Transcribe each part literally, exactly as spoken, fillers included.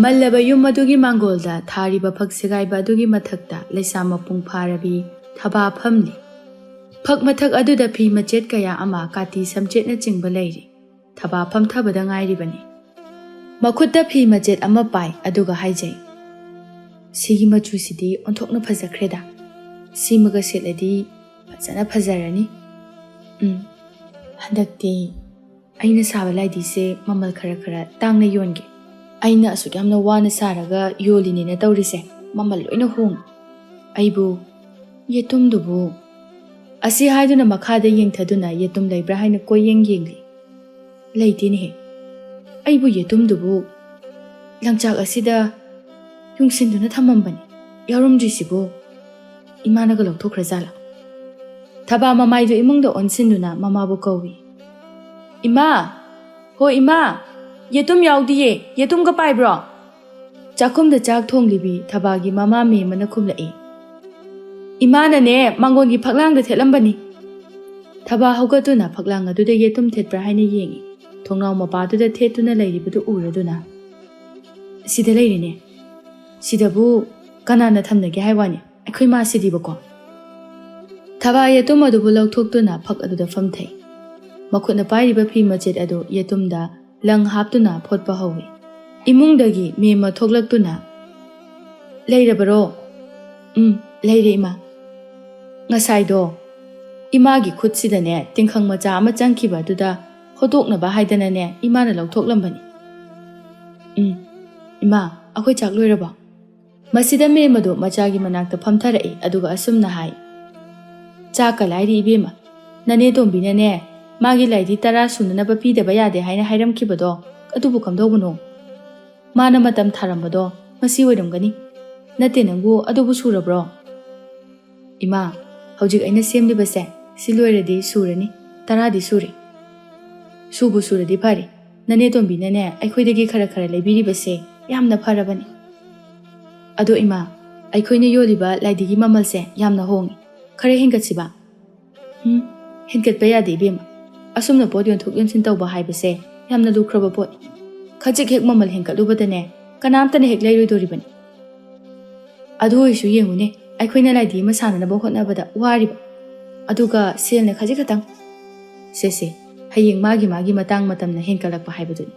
ꯃꯜꯂꯕ ꯌꯨꯝ ꯑꯗꯨꯒꯤ ꯃꯥꯡꯒꯣꯜꯗ ꯊꯥꯔꯤꯕ ꯐꯛ ꯁꯦꯒꯥꯏꯕ ꯑꯗꯨꯒꯤ ꯃꯊꯛꯇ ꯂꯩꯁꯥ ꯃꯄꯨꯡ ꯐꯥꯔꯕꯤ ꯊꯕꯥ ꯐꯝꯂꯤ꯫ ꯐꯛ ꯃꯊꯛ ꯑꯗꯨꯗ ꯐꯤ ꯃꯆꯦꯠ ꯀꯌꯥ ꯑꯃ ꯀꯥꯇꯤ ꯁꯝꯆꯦꯠꯅꯆꯤꯡꯕ ꯂꯩꯔꯤ꯫ ꯊꯕꯥ ꯐꯝꯊꯕꯗ ꯉꯥꯏꯔꯤꯕꯅꯤ꯫ ꯃꯈꯨꯠꯇ ꯐꯤ ꯃꯆꯦꯠ ꯑꯃ ꯄꯥꯏ, ꯑꯗꯨꯒ ꯍꯥꯏꯖꯩ, "ꯁꯤꯒꯤ ꯃꯆꯨꯁꯤꯗꯤ ꯑꯣꯟꯊꯣꯛꯅ ꯐꯖꯈ꯭ꯔꯦꯗ꯫ ꯁꯤꯃꯒ ꯁꯦꯠꯂꯗꯤ ꯐꯖꯅ ꯐꯖꯔꯅꯤ꯫ ꯎꯝ, ꯍꯟꯗꯛꯇꯤ ꯑꯩꯅ ꯁꯥꯕ ꯂꯥꯏꯗꯤꯁꯦ ꯃꯃꯜ ꯈꯔ ꯈꯔ ꯇꯥꯡꯅ ꯌꯣꯟꯒꯦ꯫ ꯑꯩꯅ ꯑꯁꯨꯛ ꯌꯥꯝꯅ ꯋꯥꯅ ꯁꯥꯔꯒ ꯌꯣꯜꯂꯤꯅꯦꯅ ꯇꯧꯔꯤꯁꯦ, ꯃꯃꯜ ꯂꯣꯏꯅ ꯍꯣꯡꯉꯤ꯫ ꯑꯩꯕꯨ, ꯌꯦꯇꯨꯝꯗꯨꯕꯨ"꯫ ꯑꯁꯤ ꯍꯥꯏꯗꯨꯅ ꯃꯈꯥꯗ ꯌꯦꯡꯊꯗꯨꯅ ꯌꯦꯇꯨꯝ ꯂꯩꯕ꯭ꯔꯥ ꯍꯥꯏꯅ ꯀꯣꯏꯌꯦꯡ ꯌꯦꯡꯂꯤ꯫ ꯂꯩꯇꯦꯅꯦꯍꯦ꯫ ꯑꯩꯕꯨ, ꯌꯦꯇꯨꯝꯗꯨꯕꯨ ꯂꯪꯆꯥꯛ ꯑꯁꯤꯗ ꯌꯨꯡꯁꯤꯟꯗꯨꯅ ꯊꯝꯃꯝꯕꯅꯤ꯫ ꯌꯥꯎꯔꯝꯗ꯭ꯔꯤꯁꯤꯕꯨ ꯏꯃꯥꯅꯒ ꯂꯧꯊꯣꯛꯈ꯭ꯔꯖꯥꯠꯂꯥ? ꯊꯕꯥ ꯃꯃꯥꯏꯗꯨ ꯏꯃꯨꯡꯗ ꯑꯣꯟꯁꯤꯟꯗꯨꯅ ꯃꯃꯥꯕꯨ ꯀꯧꯏ꯫ "ꯏꯃꯥ! ꯍꯣ ꯏꯃꯥ! ꯌꯦꯇꯨꯝ ꯌꯥꯎꯗꯤꯌꯦ, ꯌꯦꯇꯨꯝꯒ ꯄꯥꯏꯕ꯭ꯔꯣ?" ꯆꯥꯛꯈꯨꯝꯗ ꯆꯥꯛ ꯊꯣꯡꯂꯤꯕꯤ ꯊꯕꯥꯒꯤ ꯃꯃꯥ ꯃꯦꯝꯃꯅ ꯈꯨꯝꯂꯛꯏ꯫ "ꯏꯃꯥꯅꯅꯦ, ꯃꯥꯡꯒꯣꯟꯒꯤ ꯐꯛꯂꯥꯡꯗ ꯊꯦꯠꯂꯝꯕꯅꯤ"꯫ ꯊꯕꯥ ꯍꯧꯒꯠꯇꯨꯅ ꯐꯛꯂꯥꯡ ꯑꯗꯨꯗ ꯌꯦꯇꯨꯝ ꯊꯦꯠꯄ꯭ꯔꯥ ꯍꯥꯏꯅ ꯌꯦꯡꯏ꯫ ꯊꯣꯡꯅꯥꯎ ꯃꯄꯥꯗꯨꯗ ꯊꯦꯠꯇꯨꯅ ꯂꯩꯔꯤꯕꯗꯨ ꯎꯔꯗꯨꯅ, "ꯁꯤꯗ ꯂꯩꯔꯤꯅꯦ꯫ ꯁꯤꯗꯕꯨ ꯀꯅꯥꯅ ꯊꯝꯅꯒꯦ ꯍꯥꯏ ꯋꯥꯅꯤ? ꯑꯩꯈꯣꯏ ꯃꯥꯁꯤꯗꯤꯕꯀꯣ"꯫ ꯊꯕꯥ ꯌꯦꯇꯨꯝ ꯑꯗꯨꯕꯨ ꯂꯧꯊꯣꯛꯇꯨꯅ ꯐꯛ ꯑꯗꯨꯗ ꯐꯝꯊꯩ꯫ ꯃꯈꯨꯠꯅ ꯄꯥꯏꯔꯤꯕ ꯐꯤ ꯃꯆꯦꯠ ꯑꯗꯨ ꯌꯦꯇꯨꯝꯗ ꯂꯪ ꯍꯥꯞꯇꯨꯅ ꯐꯣꯠꯄ ꯍꯧꯏ꯫ ꯏꯃꯨꯡꯗꯒꯤ ꯃꯦꯝꯃ ꯊꯣꯛꯂꯛꯇꯨꯅ, "ꯂꯩꯔꯕꯔꯣ?" "ꯎꯝ, ꯂꯩꯔꯦ, ꯏꯃꯥ꯫ ꯉꯁꯥꯏꯗꯣ ꯏꯃꯥꯒꯤ ꯈꯨꯠꯁꯤꯗꯅꯦ ꯇꯤꯡꯈꯪ ꯃꯆꯥ ꯑꯃ ꯆꯪꯈꯤꯕ ꯑꯗꯨꯗ ꯍꯣꯇꯣꯛꯅꯕ ꯍꯥꯏꯗꯅꯅꯦ ꯏꯃꯥꯅ ꯂꯧꯊꯣꯛꯂꯝꯕꯅꯤ"꯫ "ꯎꯝ, ꯏꯃꯥ, ꯑꯩꯈꯣꯏ ꯆꯥꯛ ꯂꯣꯏꯔꯕꯣ?" ꯃꯁꯤꯗ ꯃꯦꯝꯃꯗꯨ ꯃꯆꯥꯒꯤ ꯃꯅꯥꯛꯇ ꯐꯝꯊꯔꯛꯏ, ꯑꯗꯨꯒ ꯑꯁꯨꯝꯅ ꯍꯥꯏ, "ꯆꯥꯛꯀ ꯂꯥꯏꯔꯤ ꯏꯕꯦꯝꯃ, ꯅꯅꯦ ꯇꯣꯝꯕꯤꯅꯅꯦ ꯃꯥꯒꯤ ꯂꯥꯏꯗꯤ ꯇꯔꯥ ꯁꯨꯅꯅꯕ ꯄꯤꯗꯕ ꯌꯥꯗꯦ ꯍꯥꯏꯅ ꯍꯥꯏꯔꯝꯈꯤꯕꯗꯣ, ꯑꯗꯨꯕꯨ ꯀꯝꯗꯧꯕꯅꯣ? ꯃꯥꯅ ꯃꯇꯝ ꯊꯥꯔꯝꯕꯗꯣ ꯉꯁꯤ ꯑꯣꯏꯔꯝꯒꯅꯤ꯫ ꯅꯠꯇꯦ ꯅꯪꯕꯨ, ꯑꯗꯨꯕꯨ ꯁꯨꯔꯕ꯭ꯔꯣ?" "ꯏꯃꯥ, ꯍꯧꯖꯤꯛ ꯑꯩꯅ ꯁꯦꯝꯂꯤꯕꯁꯦ, ꯁꯤ ꯂꯣꯏꯔꯗꯤ ꯁꯨꯔꯅꯤ, ꯇꯔꯥꯗꯤ ꯁꯨꯔꯦ"꯫ "ꯁꯨꯕꯨ ꯁꯨꯔꯗꯤ ꯐꯔꯦ꯫ ꯅꯅꯦ ꯇꯣꯝꯕꯤꯅꯅꯦ ꯑꯩꯈꯣꯏꯗꯒꯤ ꯈꯔ ꯈꯔ ꯂꯩꯕꯤꯔꯤꯕꯁꯦ ꯌꯥꯝꯅ ꯐꯔꯕꯅꯤ꯫ ꯑꯗꯣ ꯏꯃꯥ, ꯑꯩꯈꯣꯏꯅ ꯌꯣꯜꯂꯤꯕ ꯂꯥꯏꯙꯤꯒꯤ ꯃꯃꯜꯁꯦ ꯌꯥꯝꯅ ꯍꯣꯡꯉꯤ꯫ ꯈꯔ ꯍꯦꯟꯒꯠꯁꯤꯕ?" "ꯎꯝ, ꯍꯦꯟꯒꯠꯄ ꯌꯥꯗꯦ ꯏꯕꯦꯝꯃ꯫ ꯑꯁꯨꯝꯅ ꯄꯣꯠ ꯌꯣꯟꯊꯣꯛ ꯌꯣꯟꯁꯤꯟ ꯇꯧꯕ ꯍꯥꯏꯕꯁꯦ ꯌꯥꯝꯅ ꯂꯨꯈ꯭ꯔꯕ ꯄꯣꯠꯅꯤ꯫ ꯈꯖꯤꯛ ꯍꯦꯛ ꯃꯃꯜ ꯍꯦꯟꯒꯠꯂꯨꯕꯗꯅꯦ, ꯀꯅꯥꯝꯇꯅ ꯍꯦꯛ ꯂꯩꯔꯣꯏꯗꯣꯔꯤꯕꯅꯤ꯫ ꯑꯗꯨ ꯑꯣꯏꯔꯁꯨ ꯌꯦꯡꯉꯨꯅꯦ, ꯑꯩꯈꯣꯏꯅ ꯂꯥꯏꯗꯤ ꯑꯃ ꯁꯥꯅꯅꯕ ꯍꯣꯠꯅꯕꯗ ꯋꯥꯔꯤꯕ, ꯑꯗꯨꯒ ꯁꯦꯜꯅ ꯈꯖꯤꯛ ꯈꯛꯇꯪ꯫ ꯁꯦ ꯁꯦ, ꯍꯌꯦꯡ ꯃꯥꯒꯤ ꯃꯥꯒꯤ ꯃꯇꯥꯡ ꯃꯇꯝꯅ ꯍꯦꯟꯀꯠꯂꯛꯄ ꯍꯥꯏꯕꯗꯨꯅꯤ꯫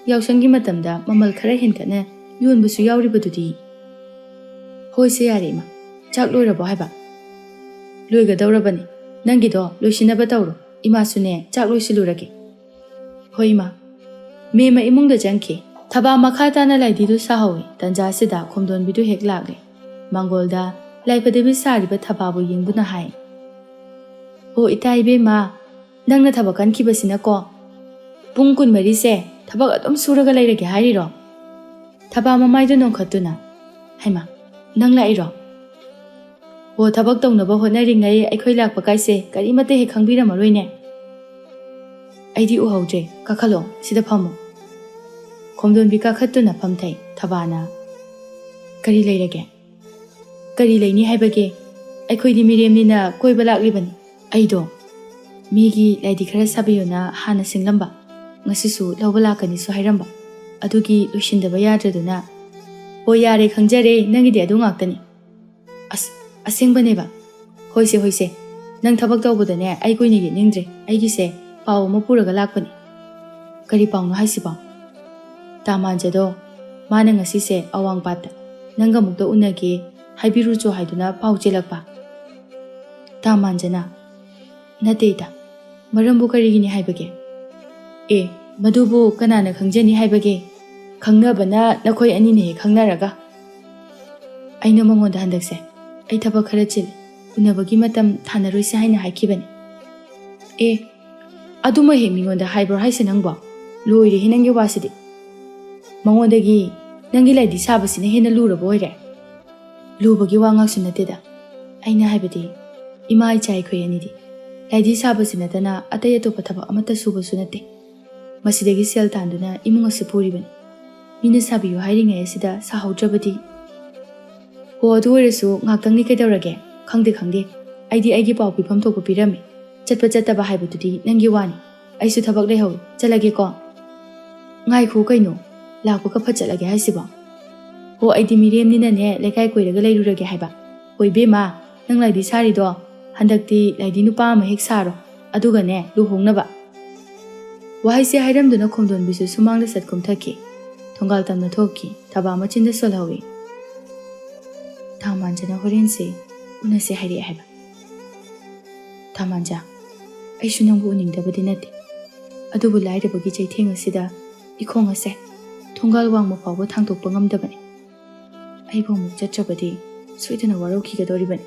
ꯌꯥꯎꯁꯪꯒꯤ ꯃꯇꯝꯗ ꯃꯃꯜ ꯈꯔ ꯍꯦꯟꯒꯠꯅ ꯌꯣꯟꯕꯁꯨ ꯌꯥꯎꯔꯤꯕꯗꯨꯗꯤ꯫ ꯍꯣꯏ ꯁꯦ, ꯌꯥꯔꯦ ꯏꯃꯥ, ꯆꯥꯛ ꯂꯣꯏꯔꯕꯣ ꯍꯥꯏꯕ? ꯂꯣꯏꯒꯗꯧꯔꯕꯅꯤ, ꯅꯪꯒꯤꯗꯣ ꯂꯣꯏꯁꯤꯟꯅꯕ ꯇꯧꯔꯣ, ꯏꯃꯥꯁꯨꯅꯦ ꯆꯥꯛ ꯂꯣꯏꯁꯤꯜꯂꯨꯔꯒꯦ꯫ ꯍꯣꯏ ꯏꯃꯥ꯫ ꯃꯦꯝꯃ ꯏꯃꯨꯡꯗ ꯆꯪꯈꯤ꯫ ꯊꯕꯥ ꯃꯈꯥ ꯇꯥꯅ ꯂꯥꯏꯙꯤꯗꯨ ꯁꯥꯍꯧꯏ꯫ ꯇꯟꯖꯥꯁꯤꯗ ꯈꯣꯝꯗꯣꯟꯕꯤꯗꯨ ꯍꯦꯛ ꯂꯥꯛꯂꯦ꯫ ꯃꯥꯡꯒꯣꯜꯗ ꯂꯥꯏꯐꯗꯕꯤ ꯁꯥꯔꯤꯕ ꯊꯕꯥꯕꯨ ꯌꯦꯡꯗꯨꯅ ꯍꯥꯏ, "ꯑꯣ ꯏꯇꯥ ꯏꯕꯦꯝꯃ, ꯅꯪꯅ ꯊꯕꯛ ꯀꯟꯈꯤꯕꯁꯤꯅꯀꯣ, ꯄꯨꯡ ꯀꯨꯟꯃꯔꯤꯁꯦ ꯊꯕꯛ ꯑꯗꯨꯝ ꯁꯨꯔꯒ ꯂꯩꯔꯒꯦ ꯍꯥꯏꯔꯤꯔꯣ?" ꯊꯕꯥ ꯃꯃꯥꯏꯗꯨ ꯅꯣꯡꯈꯠꯇꯨꯅ, "ꯍꯩꯃꯥ, ꯅꯪ ꯂꯥꯛꯏꯔꯣ? ꯑꯣ, ꯊꯕꯛ ꯇꯧꯅꯕ ꯍꯣꯠꯅꯔꯤꯉꯩ ꯑꯩꯈꯣꯏ ꯂꯥꯛꯄ ꯀꯥꯏꯁꯦ ꯀꯔꯤꯃꯠꯇ ꯍꯦꯛ ꯈꯪꯕꯤꯔꯝꯃꯔꯣꯏꯅꯦ꯫ ꯑꯩꯗꯤ ꯎꯍꯧꯗ꯭ꯔꯦ, ꯀꯥꯈꯠꯂꯣ, ꯁꯤꯗ ꯐꯝꯃꯣ꯫" ꯈꯣꯝꯗꯣꯟꯕꯤ ꯀꯥꯈꯠꯇꯨꯅ ꯐꯝꯊꯩ꯫ ꯊꯕꯥꯅ, "ꯀꯔꯤ ꯂꯩꯔꯒꯦ?" "ꯀꯔꯤ ꯂꯩꯅꯤ ꯍꯥꯏꯕꯒꯦ? ꯑꯩꯈꯣꯏꯗꯤ ꯃꯤꯔꯦꯝꯅꯤꯅ ꯀꯣꯏꯕ ꯂꯥꯛꯂꯤꯕꯅꯤ꯫" "ꯑꯩꯗꯣ ꯃꯤꯒꯤ ꯂꯥꯏꯗꯤ ꯈꯔ ꯁꯥꯕꯤꯌꯣꯅ ꯍꯥꯟꯅ ꯁꯤꯡꯂꯝꯕ, ꯉꯁꯤꯁꯨ ꯂꯧꯕ ꯂꯥꯛꯀꯅꯤꯁꯨ ꯍꯥꯏꯔꯝꯕ, ꯑꯗꯨꯒꯤ ꯂꯣꯏꯁꯤꯟꯗꯕ ꯌꯥꯗ꯭ꯔꯗꯨꯅ꯫" "ꯑꯣ ꯌꯥꯔꯦ, ꯈꯪꯖꯔꯦ, ꯅꯪꯒꯤꯗꯤ ꯑꯗꯨ ꯉꯥꯛꯇꯅꯤ꯫" "ꯑꯁ, ꯑꯁꯦꯡꯕꯅꯦꯕ꯫" "ꯍꯣꯏꯁꯦ ꯍꯣꯏꯁꯦ, ꯅꯪ ꯊꯕꯛ ꯇꯧꯕꯗꯅꯦ ꯑꯩ ꯀꯨꯏꯅ ꯌꯦꯠꯅꯤꯡꯗ꯭ꯔꯦ, ꯑꯩꯒꯤꯁꯦ ꯄꯥꯎ ꯑꯃ ꯄꯨꯔꯒ ꯂꯥꯛꯄꯅꯤ꯫" "ꯀꯔꯤ ꯄꯥꯎꯅꯣ ꯍꯥꯏꯁꯤꯕꯣ?" "ꯇꯥ ꯃꯥꯟꯖꯗꯣ ꯃꯥꯅ ꯉꯁꯤꯁꯦ ꯑꯋꯥꯡꯄꯥꯠꯇ ꯅꯪꯒ ꯑꯃꯨꯛꯇ ꯎꯅꯒꯦ ꯍꯥꯏꯕꯤꯔꯨꯆꯣ ꯍꯥꯏꯗꯨꯅ ꯄꯥꯎ ꯆꯦꯜꯂꯛꯄ꯫" "ꯇꯥ ꯃꯥꯟꯖꯅ?" "ꯅꯠꯇꯦ ꯏꯇꯥ, ꯃꯔꯝꯕꯨ ꯀꯔꯤꯒꯤꯅꯤ ꯍꯥꯏꯕꯒꯦ?" "ꯑꯦ, ꯃꯗꯨꯕꯨ ꯀꯅꯥꯅ ꯈꯪꯖꯅꯤ ꯍꯥꯏꯕꯒꯦ? ꯈꯪꯅꯕꯅ ꯅꯈꯣꯏ ꯑꯅꯤꯅ ꯍꯦꯛ ꯈꯪꯅꯔꯒ꯫" "ꯑꯩꯅ ꯃꯉꯣꯟꯗ ꯍꯟꯗꯛꯁꯦ ꯑꯩ ꯊꯕꯛ ꯈꯔ ꯆꯤꯜꯂꯤ, ꯎꯅꯕꯒꯤ ꯃꯇꯝ ꯊꯥꯅꯔꯣꯏꯁꯦ ꯍꯥꯏꯅ ꯍꯥꯏꯈꯤꯕꯅꯤ꯫" "ꯑꯦ, ꯑꯗꯨꯃ ꯍꯦꯛ ꯃꯤꯉꯣꯟꯗ ꯍꯥꯏꯕ꯭ꯔꯣ ꯍꯥꯏꯁꯦ ꯅꯪꯕꯣ? ꯂꯣꯏꯔꯦꯍꯦ ꯅꯪꯒꯤ ꯋꯥꯁꯤꯗꯤ꯫ ꯃꯉꯣꯟꯗꯒꯤ ꯅꯪꯒꯤ ꯂꯥꯏꯗꯤ ꯁꯥꯕꯁꯤꯅ ꯍꯦꯟꯅ ꯂꯨꯔꯕ ꯑꯣꯏꯔꯦ꯫" "ꯂꯨꯕꯒꯤ ꯋꯥ ꯉꯥꯛꯁꯨ ꯅꯠꯇꯦꯗ꯫ ꯑꯩꯅ ꯍꯥꯏꯕꯗꯤ, ꯏꯃꯥ ꯏꯆꯥ ꯑꯩꯈꯣꯏ ꯑꯅꯤꯗꯤ ꯂꯥꯏꯗꯤ ꯁꯥꯕꯁꯤ ꯅꯠꯇꯅ ꯑꯇꯩ ꯑꯇꯣꯞꯄ ꯊꯕꯛ ꯑꯃꯠꯇ ꯁꯨꯕꯁꯨ ꯅꯠꯇꯦ꯫ ꯃꯁꯤꯗꯒꯤ ꯁꯦꯜ ꯇꯥꯟꯗꯨꯅ ꯏꯃꯨꯡ ꯑꯁꯤ ꯄꯨꯔꯤꯕꯅꯤ꯫ ꯃꯤꯅ ꯁꯥꯕꯤꯌꯨ ꯍꯥꯏꯔꯤꯉꯩ ꯑꯁꯤꯗ ꯁꯥꯍꯧꯗ꯭ꯔꯕꯗꯤ꯫" "ꯍꯣ, ꯑꯗꯨ ꯑꯣꯏꯔꯁꯨ ꯉꯥꯛꯇꯪꯅꯤ, ꯀꯩꯗꯧꯔꯒꯦ? ꯈꯪꯗꯦ, ꯈꯪꯗꯦ꯫ ꯑꯩꯗꯤ ꯑꯩꯒꯤ ꯄꯥꯎ ꯄꯤꯐꯝ ꯊꯣꯛꯄ ꯄꯤꯔꯝꯃꯤ꯫ ꯆꯠꯄ ꯆꯠꯇꯕ ꯍꯥꯏꯕꯗꯨꯗꯤ ꯅꯪꯒꯤ ꯋꯥꯅꯤ꯫ ꯑꯩꯁꯨ ꯊꯕꯛ ꯂꯩꯍꯧꯏ, ꯆꯠꯂꯒꯦꯀꯣ꯫" "ꯉꯥꯏꯈꯣ ꯀꯩꯅꯣ, ꯂꯥꯛꯄꯒ ꯐꯠ ꯆꯠꯂꯒꯦ ꯍꯥꯏꯁꯤꯕꯣ? ꯍꯣ, ꯑꯩꯗꯤ ꯃꯤꯔꯦꯝꯅꯤꯅꯅꯦ ꯂꯩꯀꯥꯏ ꯀꯣꯏꯔꯒ ꯂꯩꯔꯨꯔꯒꯦ ꯍꯥꯏꯕ꯫ ꯍꯣꯏ ꯏꯕꯦꯝꯃ, ꯅꯪ ꯂꯥꯏꯗꯤ ꯁꯥꯔꯤꯗꯣ ꯍꯟꯗꯛꯇꯤ ꯂꯥꯏꯗꯤ ꯅꯨꯄꯥ ꯑꯃ ꯍꯦꯛ ꯁꯥꯔꯣ, ꯑꯗꯨꯒꯅꯦ ꯂꯨꯍꯣꯡꯅꯕ꯫ ꯋꯥꯍꯩꯁꯦ ꯍꯥꯏꯔꯝꯗꯨꯅ ꯈꯣꯝꯗꯣꯟꯕꯤꯁꯨ ꯁꯨꯃꯥꯡꯗ ꯁꯠ ꯀꯨꯝꯊꯈꯤ꯫ ꯊꯣꯡꯒꯥꯜ ꯇꯝꯅ ꯊꯣꯛꯈꯤ꯫ ꯊꯕꯥ ꯃꯆꯤꯟꯗ ꯁꯣꯜꯍꯧꯏ꯫ ꯊꯥꯃꯥꯟꯖꯅ ꯍꯣꯔꯦꯟꯁꯦ ꯎꯅꯁꯦ ꯍꯥꯏꯔꯛꯑꯦ ꯍꯥꯏꯕ꯫ ꯊꯥꯃꯥꯟꯖ, ꯑꯩꯁꯨ ꯅꯪꯕꯨ ꯎꯅꯤꯡꯗꯕꯗꯤ ꯅꯠꯇꯦ, ꯑꯗꯨꯕꯨ ꯂꯥꯏꯔꯕꯒꯤ ꯆꯩꯊꯦꯡ ꯑꯁꯤꯗ ꯏꯈꯣꯡ ꯑꯁꯦ ꯊꯣꯡꯒꯥꯜ ꯋꯥꯡꯃ ꯐꯥꯎꯕ ꯊꯥꯡꯗꯣꯛꯄ ꯉꯝꯗꯕꯅꯤ꯫ ꯑꯩꯕꯨ ꯑꯃꯨꯛ ꯆꯠꯇ꯭ꯔꯕꯗꯤ ꯁꯣꯏꯗꯅ ꯋꯥꯔꯧꯈꯤꯒꯗꯧꯔꯤꯕꯅꯤ꯫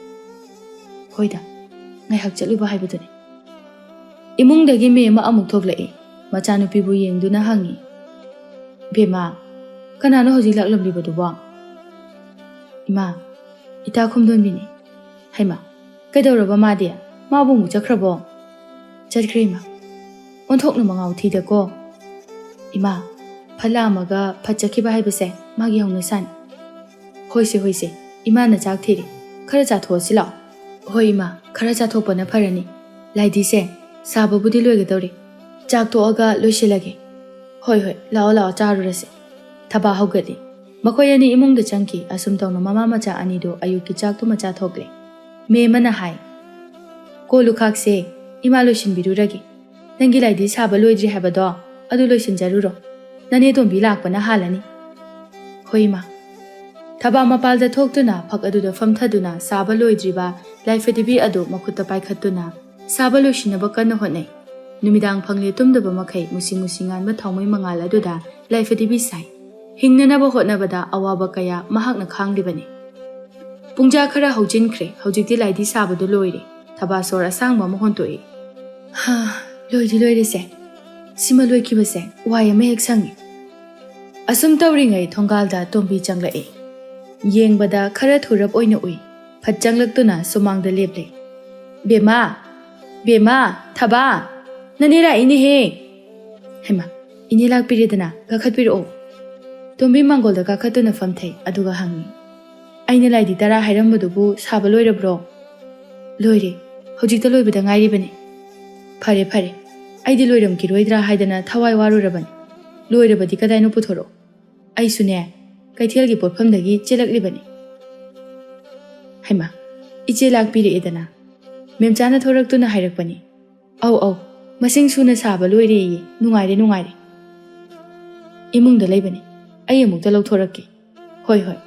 ꯍꯣꯏꯗ, ꯉꯥꯏꯍꯥꯛ ꯆꯠꯂꯨꯕ ꯍꯥꯏꯕꯗꯨꯅꯤ꯫ ꯏꯃꯨꯡꯗꯒꯤ ꯃꯦꯝ ꯑꯃ ꯑꯃꯨꯛ ꯊꯣꯛꯂꯛꯏ꯫ ꯃꯆꯥꯅꯨꯄꯤꯕꯨ ꯌꯦꯡꯗꯨꯅ ꯍꯪꯉꯤ, "ꯕꯦꯝꯃ, ꯀꯅꯥꯅꯣ ꯍꯧꯖꯤꯛ ꯂꯥꯛꯂꯝꯂꯤꯕꯗꯨꯕꯣ?" "ꯏꯃꯥ, ꯏꯇꯥ ꯈꯣꯝꯗꯣꯟꯕꯤꯅꯤ꯫" "ꯍꯩꯃꯥ, ꯀꯩꯗꯧꯔꯕ ꯃꯥꯗꯤ? ꯃꯥꯕꯨ ꯑꯃꯨꯛ ꯆꯠꯈ꯭ꯔꯕꯣ?" "ꯆꯠꯈ꯭ꯔꯦ ꯏꯃꯥ꯫ ꯑꯣꯟꯊꯣꯛꯅ ꯃꯉꯥꯎ ꯊꯤꯗꯀꯣ꯫ ꯏꯃꯥ, ꯐꯠꯂꯛꯑꯝꯃꯒ ꯐꯠ ꯆꯠꯈꯤꯕ ꯍꯥꯏꯕꯁꯦ ꯃꯥꯒꯤ ꯍꯧꯅꯁꯥꯅꯤ꯫" "ꯍꯣꯏꯁꯦ, ꯍꯣꯏꯁꯦ, ꯏꯃꯥꯅ ꯆꯥꯛ ꯊꯤꯔꯤ꯫ ꯈꯔ ꯆꯥꯊꯣꯛꯑꯁꯤ ꯂꯥꯛꯑꯣ꯫" "ꯍꯣꯏ ꯏꯃꯥ, ꯈꯔ ꯆꯥꯊꯣꯛꯄꯅ ꯐꯔꯅꯤ꯫ ꯂꯥꯏꯗꯤꯁꯦ ꯁꯥꯕꯕꯨꯗꯤ ꯂꯣꯏꯒꯗꯧꯔꯦ꯫ ꯆꯥꯛ ꯇꯣꯛꯑꯒ ꯂꯣꯏꯁꯤꯜꯂꯒꯦ꯫" "ꯍꯣꯏ, ꯍꯣꯏ, ꯂꯥꯛꯑꯣ, ꯂꯥꯛꯑꯣ, ꯆꯥꯔꯨꯔꯁꯦ꯫" ꯊꯕꯥ ꯍꯧꯒꯠꯂꯤ꯫ ꯃꯈꯣꯏ ꯑꯅꯤ ꯏꯃꯨꯡꯗ ꯆꯪꯈꯤ꯫ ꯑꯁꯨꯝ ꯇꯧꯅ ꯃꯃꯥ ꯃꯆꯥ ꯑꯅꯤꯗꯨ ꯑꯌꯨꯛꯀꯤ ꯆꯥꯛꯇꯨꯃ ꯆꯥꯊꯣꯛꯂꯦ꯫ ꯃꯦꯝ ꯑꯃꯅ ꯍꯥꯏ, "ꯀꯣꯜ ꯂꯨꯈꯥꯛꯁꯦ ꯏꯃꯥ ꯂꯣꯏꯁꯤꯟꯕꯤꯔꯨꯔꯒꯦ꯫ ꯅꯪꯒꯤ ꯂꯥꯏꯗꯤ ꯁꯥꯕ ꯂꯣꯏꯗ꯭ꯔꯤ ꯍꯥꯏꯕꯗꯣ ꯑꯗꯨ ꯂꯣꯏꯁꯤꯟꯖꯔꯨꯔꯣ꯫ ꯅꯅꯦ ꯇꯣꯝꯕꯤ ꯂꯥꯛꯄꯅ ꯍꯥꯜꯂꯅꯤ꯫" "ꯍꯣꯏ ꯏꯃꯥ꯫" ꯊꯕꯥ ꯃꯄꯥꯜꯗ ꯊꯣꯛꯇꯨꯅ ꯐꯛ ꯑꯗꯨꯗ ꯐꯝꯊꯗꯨꯅ ꯁꯥꯕ ꯂꯣꯏꯗ꯭ꯔꯤꯕ ꯂꯥꯏꯐꯗꯤꯕꯤ ꯑꯗꯨ ꯃꯈꯨꯠꯇ ꯄꯥꯏꯈꯠꯇꯨꯅ ꯁꯥꯕ ꯂꯣꯏꯁꯤꯟꯅꯕ ꯀꯟꯅ ꯍꯣꯠꯅꯩ꯫ ꯅꯨꯃꯤꯗꯥꯡ ꯐꯪꯂꯦ ꯇꯨꯝꯗꯕ ꯃꯈꯩ ꯃꯨꯁꯤ ꯃꯨꯁꯤ ꯉꯥꯟꯕ ꯊꯥꯎꯃꯩ ꯃꯉꯥꯜ ꯑꯗꯨꯗ ꯂꯥꯏꯐꯗꯤꯕꯤ ꯁꯥꯏ꯫ ꯍꯤꯡꯅꯅꯕ ꯍꯣꯠꯅꯕꯗ ꯑꯋꯥꯕ ꯀꯌꯥ ꯃꯍꯥꯛꯅ ꯈꯥꯡꯂꯤꯕꯅꯤ꯫ ꯄꯨꯡꯖꯥ ꯈꯔ ꯍꯧꯖꯤꯟꯈ꯭ꯔꯦ꯫ ꯍꯧꯖꯤꯛꯇꯤ ꯂꯥꯏꯗꯤ ꯁꯥꯕꯗꯨ ꯂꯣꯏꯔꯦ꯫ ꯊꯕꯥ ꯁꯣꯔ ꯑꯁꯥꯡꯕ ꯑꯃ ꯍꯣꯟꯇꯣꯛꯏ꯫ "ꯍꯥ, ꯂꯣꯏꯗꯤ ꯂꯣꯏꯔꯦꯁꯦ꯫ ꯁꯤꯃ ꯂꯣꯏꯈꯤꯕꯁꯦ ꯋꯥꯏ ꯑꯃ ꯍꯦꯛ ꯁꯪꯉꯤ꯫" ꯑꯁꯨꯝ ꯇꯧꯔꯤꯉꯩ ꯊꯣꯡꯒꯥꯜꯗ ꯇꯣꯝꯕꯤ ꯆꯪꯂꯛꯏ꯫ ꯌꯦꯡꯕꯗ ꯈꯔ ꯊꯨꯔꯞ ꯑꯣꯏꯅ ꯎꯏ꯫ ꯐꯠ ꯆꯪꯂꯛꯇꯨꯅ ꯁꯨꯃꯥꯡꯗ ꯂꯦꯞꯂꯦ꯫ "ꯕꯦꯝꯃ! ꯕꯦꯝꯃ! ꯊꯕꯥ! ꯅꯅꯦ ꯂꯥꯛꯏꯅꯦꯍꯦ!" "ꯍꯩꯃꯥ, ꯏꯅꯦ ꯂꯥꯛꯄꯤꯔꯦꯗꯅ, ꯀꯥꯈꯠꯄꯤꯔꯛꯑꯣ꯫" ꯇꯣꯝꯕꯤ ꯃꯥꯡꯒꯣꯜꯗ ꯀꯥꯈꯠꯇꯨꯅ ꯐꯝꯊꯩ, ꯑꯗꯨꯒ ꯍꯪꯉꯤ, "ꯑꯩꯅ ꯂꯥꯏꯗꯤ ꯇꯔꯥ ꯍꯥꯏꯔꯝꯕꯗꯨꯕꯨ ꯁꯥꯕ ꯂꯣꯏꯔꯕ꯭ꯔꯣ?" "ꯂꯣꯏꯔꯦ, ꯍꯧꯖꯤꯛꯇ ꯂꯣꯏꯕꯗ ꯉꯥꯏꯔꯤꯕꯅꯤ꯫" "ꯐꯔꯦ, ꯐꯔꯦ, ꯑꯩꯗꯤ ꯂꯣꯏꯔꯝꯈꯤꯔꯣꯏꯗ꯭ꯔꯥ ꯍꯥꯏꯗꯅ ꯊꯋꯥꯏ ꯋꯥꯔꯨꯔꯕꯅꯤ꯫ ꯂꯣꯏꯔꯕꯗꯤ ꯀꯗꯥꯏꯅꯣ ꯄꯨꯊꯣꯔꯛꯑꯣ꯫" ꯑꯩꯁꯨꯅꯦ, ꯀꯩꯊꯦꯜꯒꯤ ꯄꯣꯠꯐꯝꯗꯒꯤ ꯆꯦꯜꯂꯛꯂꯤꯕꯅꯤ꯫ ꯍꯩꯃꯥ, ꯏꯆꯦ ꯂꯥꯛꯄꯤꯔꯛꯑꯦꯗꯅ꯫ ꯃꯦꯝꯆꯥꯅ ꯊꯣꯔꯛꯇꯨꯅ ꯍꯥꯏꯔꯛꯄꯅꯤ꯫ "ꯑꯧ, ꯑꯧ, ꯃꯁꯤꯡ ꯁꯨꯅ ꯁꯥꯕ ꯂꯣꯏꯔꯦꯌꯦ꯫ ꯅꯨꯡꯉꯥꯏꯔꯦ, ꯅꯨꯡꯉꯥꯏꯔꯦ꯫ ꯏꯃꯨꯡꯗ ꯂꯩꯕꯅꯤ꯫ ꯑꯩ ꯑꯃꯨꯛꯇ ꯂꯧꯊꯣꯔꯛꯀꯦ꯫" "ꯍꯣꯏ, ꯍꯣꯏ꯫"